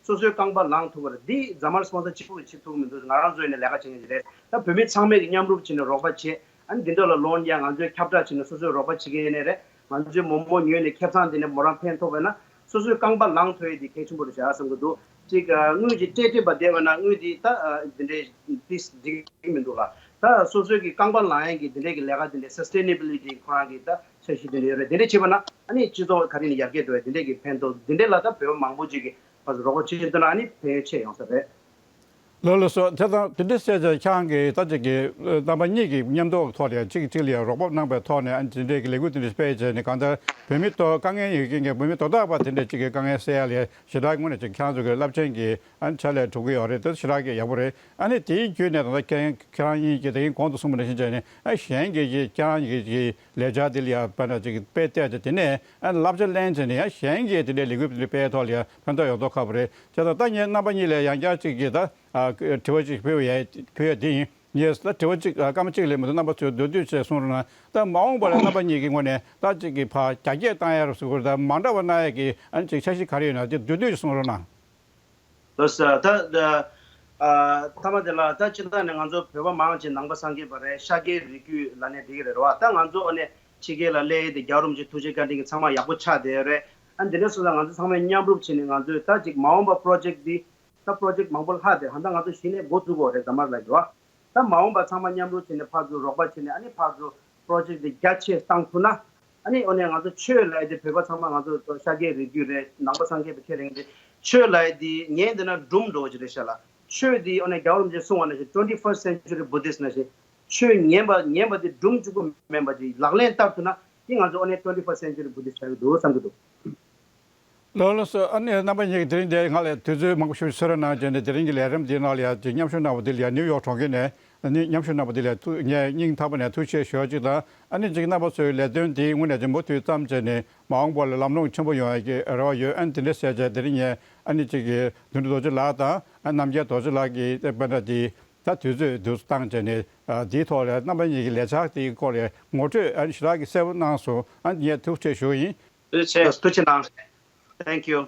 སོ་སོའི་རྐང་པ་ལངས་ཐུབ་པ་རེད། འདི་ཛ་མར་sponsor གཅིག་པུ་གིས་བྱེད་ཐུབ་ཀྱི་མི་འདུག་ང་རང་ཚོ་ཡིན་ནའི་ལས་ཀ་བྱེད་མཁན་ཅིག་རེད། ད་བོད་མི་ཚང་མས་གི་མཉམ་རུབ་བྱས་ནས་རོགས་པ་བྱས། ཨ་ནི་འདི་འདྲ་ལ་loan ཡང་ང་ཚོས་ཁྱབ་བསྒྲགས་བྱས་ནས་སོ་སོས་རོགས་པ་བྱེད་མཁན་ཡིན་ནའི་རེད། ང་ཚོས་མོག་མོག་ཉོས་ནས་ཁེ་བཟང་འདི་ནས་མོ་རང་ཕན་ཐོགས་པ་ན་སོ་སོའི་རྐང་པ་ལངས་ཐུབ་ཡས་འདི་གལ་ཆེན་པོ་རེད་ཤག་བསམ་གྱི་འདུག་ཅིག་ཨ་དངུལ་གྱི་སྤྲད་སྤྲད་པ་བསྡད་པ་ན་དངུལ་འདི་ད་ཨ་འདི་འདྲའི་ཏིས་འགྲིག་གི་མི་འདུག་ལ། ད་སོ་སོའི་གི་རྐང་པ་ལངས་ཡས་ཀྱི་འདི་འདྲའི་གི་ལས་ཀ་འདི་འདྲའི་sustainability ཁོ་རང་གི་ད་འཆར་གཞི་འདི་འདྲ་ཡོད་རེད། འདི་འདྲ་བྱས་པ་ན་ཨ་ནི་སྤྱི་ཚོགས་ག་རེ་ནས་ཡར་རྒྱས་འགྲོ་ཡས་འདི་འདྲའི་གི་ཕན་ཐོགས་འདི་འདྲའི་ལ་ད་བོད་པ་མང་པོ་ཅིག་གི་ཕར་ཚུར་རོགས་པ་བྱེད་ཐུབ་ན་ཨ་ནི་ཕན་ཡོན་ཆེ་ཡོང་ས་རེད། ལགས་ལགས་སོ། དེ་དང་དེ་འདྲ་བཤད་ཙང་ཁྱེད་རང་གིས་ད་ཅིག་གི་རྣམ་པ་གཉིས་ཀྱི་མཉམ་འདོགས་ཐོག་ལ་གཅིག་གཅིག་ལ་རོགས་པ་གནང་པའི་ཐོག་ནས་ཨ་ནི་དེ་འདྲའི་གི་ལས་འགུལ་དེ་འདྲ་སྤེལ་བྱས་ནས་གང་ལྟར་བོད་མི་ཐོག་དཀའ་ངལ་ཡོད་མཁན་གྱི་བོད་མི་དོ་བདག་པ་དེ་འདྲ་ཅིག་གི་དཀའ་ངལ་སེལ་ཡ་ལ་ཞེ་དྲག་དངོས་གནས་ཅིག་ཁྱེད་རང་ཚོ་གི་རླབས་ཆེན་གྱི་ཨ་ནི་ཕྱག་ལས་སྒྲུབ་ཀྱི་ཡོད་རེད། དེ་ཞེ་དྲག་གི་ཡག་པོ་རེད། ཨ་ནི་དེའི་བརྒྱུད་ནས་ད་ལྟ་ཁྱེད་ཁྱེད་རང་གཉིས་ཀྱིས་དེ་རིང་གོང་དུ་གསུངས་པ་ནང་བཞིན་བྱས་ནས་ཨ་གཞན་གྱི་ཅིག་ཁྱེད་རང་གི་ཅིག་ལས་འཆར་དེ་ལ་ཡ་དཔེར་ན་ཅིག་དཔེ་བལྟས་ཏེ་དེ་ནས་ཨ་བསླབ་བྱ་ལེན་བྱས་ནས་ཨ་གཞན་གྱིས་དེ་འདྲའི་ལས་འགུལ་དེ་འདྲ་སྤེལ་ཐོག་ལ་ཡ་ཕན་ཐོགས་ཡོང་མདོག་ཁ་པོ་རེད། བྱས་ཙང་ད་ངས་རྣམ་པ་གཉིས་ལ་ཡང་བསྐྱར་གཅིག་གིས་ད་ཨ་དྲི་བ་གཅིག་ཕུལ་བ་ཡ་ཕུལ་ཡ་དེ་ཡིན། ངས་ད་དྲི་བ་གཅིག་ཨ་སྐར་མ་གཅིག་ལས་མི་འདུག་རྣམ་པ་ཚོས་མདོར་བསྡུས་བྱས་གསུང་རོགས་གནང་། ད་མ་འོངས་པ་ལ་རྣམ་པ་གཉིས་ཀྱི་ངོས་ནས་ད་གཅིག་གིས་ཕར་རྒྱ་སྐྱེད་བཏང་ཡ་རུ་ཟེར་དགོས་རེད། ད་མ་འདྲ་བ་གནང་ཡ་གི་ཨ་ནི་གཅིག་འཆར་གཞི་ག་རེ་ཡོད་ན་དེ་མདོར་བསྡུས་ཤིག་གསུང་རོགས་གནང་། ལགས་སོ། ད་ད་ཨ་མཐའ་མ་དེ་ལ་ད་སྤྱིར་བཏང་ནས་ང་ཚོ་བོད་པ་མང་ཆེ་ནང་པ་སངས་རྒྱས་པ་རེད། ཤཱཀྱའི་རིགས་རྒྱུད་ལབ་ནས་འགྲིག་གི་རེད་རེད་བ། ད་ང་ཚོ་ཨ་ནི་ཕྱི་རྒྱལ་ལ་སླེབས་ཡས་དེ་རྒྱལ་བ་རིན་པོ་ཆེ་ཐུགས་རྗེ་བཀའ་དྲིན་གྱིས་ཚང་མ་ཡག་པོ་ཆགས་བསྡད་ཡོད་རེད། ཨ་འདི་འདྲ་སོང་ཙང་ང་ཚོ་ཚང་མས་མཉམ་རུབ་བྱས་ནས་ང་ཚོས་ད་ཅིག་མ་འོངས་པ་པོ་རོ་ཇེཀ་འདི་ད་པོ་རོ་ཇེཀ་མང་པོ་ལྷག་བསྡད། ད་ལྟ་ང་ཚོ་གཞི་ནས་འགོ་འཛུགས་དགོས་རེད། ཛ་མར་ལ་གི་བ། ད་མ་འོངས་པ་ཚང་མ་མཉམ་རུབ་བྱས་ནས་ཕར་ཚུར་རོགས་པ་བྱས་ནས་ཨ་ནི་ཕར་ཚུར་པོ་རོ་ཇེཀ་འདི་རྒྱ་ཆེ་བཏང་ཐུབ་ན། ཨ་ནི་འོ་ནས་ང་ཚོ་ཆོས་ལབ་ཡས་དེ་བོད་པ་ཚང་མ་ང་ཚོ་ཤཱཀྱའི་རིགས་རྒྱུད་རེད། ནང་པ་སངས་རྒྱས་པ་ཁས་ལེན་གྱི་རེད། ཆོས་ལབ་ཡས་དེ་ངས་འདི་ན་སྒྲུང་འདྲ་བོ་ཅིག་རེད་ཤག་ལ། ཆོས་འདི་ཨ་ནི་རྒྱལ་བ་རིན་པོ་ཆེས་གསུངས་པ་ནང་བཞིན་twenty first century Buddhist ནང་བཞིན་ཆོས་ངན་པ་ངན་པ་འདི་སྒྲུབ་བཅུག་གི་མིན་པ་འདི་ལག་ལེན་བསྟར་ཐུབ་ན་འདི་ང་ཚོ་ཨ་ནི་twenty first century Buddhist ཆགས་ཀྱི་འདུག་བསམ་གྱི་འདུག་ལགས་ལགས་སོ། ཨ་ནི་རྣམ་པ་གཉིས་ཀྱིས་དེ་རིང་འདིར་ང་ལ་དུས་ཚོད་མང་པོ་ཞིག་གསོལ་རས་གནང་བྱས་ནས་དེ་རིང་གི་ལས་རིམ་འདིའི་ནང་ལ་ཡང་ཅིག་མཉམ་ཞུགས་གནང་བ་འདི་ལ་ཡང་ནིའུ་ཡོག་གྲོང་ཁྱེར་ནས་ཨ་ནི་མཉམ་ཞུགས་གནང་བ་འདི་ལ་ཡང་ཐུགས་ངས་སྙིང་ཐག་པ་ནས་ཐུགས་རྗེ་ཆེ་ཞུ་བ་གཅིག་དང་། ཨ་ནི་ཅིག་རྣམ་པ་ཚོའི་ལས་དོན་འདི་དངོས་གནས་ཅིག་མུ་མཐུད་བརྩམས་བྱས་ནས་མ་འོངས་པ་ལ་ལམ་ལྷོང་ཆེན་པོ་ཡོང་ཡག་གི་རེ་བ་ཡོད། ཨ་ནི་དེ་འདྲ་ཟེར་བྱས་དེ་རིང་ངས་ཨ་ནི་ཅིག་གི་དོན་གྲུབ་རྡོ་རྗེ་ལགས་དང་ཨ་རྣམ་རྒྱལ་རྡོ་རྗེ་ལགས་ཀྱིས་དཔེར་ན་དེ་ད་དུས་ཚོད་འདུག་བཏང་བྱས་ནས་ཨ་འདིའི་ཐོག་ལ་རྣམ་པ་གཉིས་ཀྱི་ལས་འཆར་དེའི་སྐོར་ལ་ངོ་སྤྲོད་ཨ་ནི་ཞེ་དྲག་གི་གསལ་པོ་གནང་སོང་། ཨ་ནི་ངས་ཐུགས་རྗེ་ཆེ་ཞུ་ཡིན། ཐུགས་རྗེ་ཆེ། ཐུགས་རྗེ་གནང་། Thank you.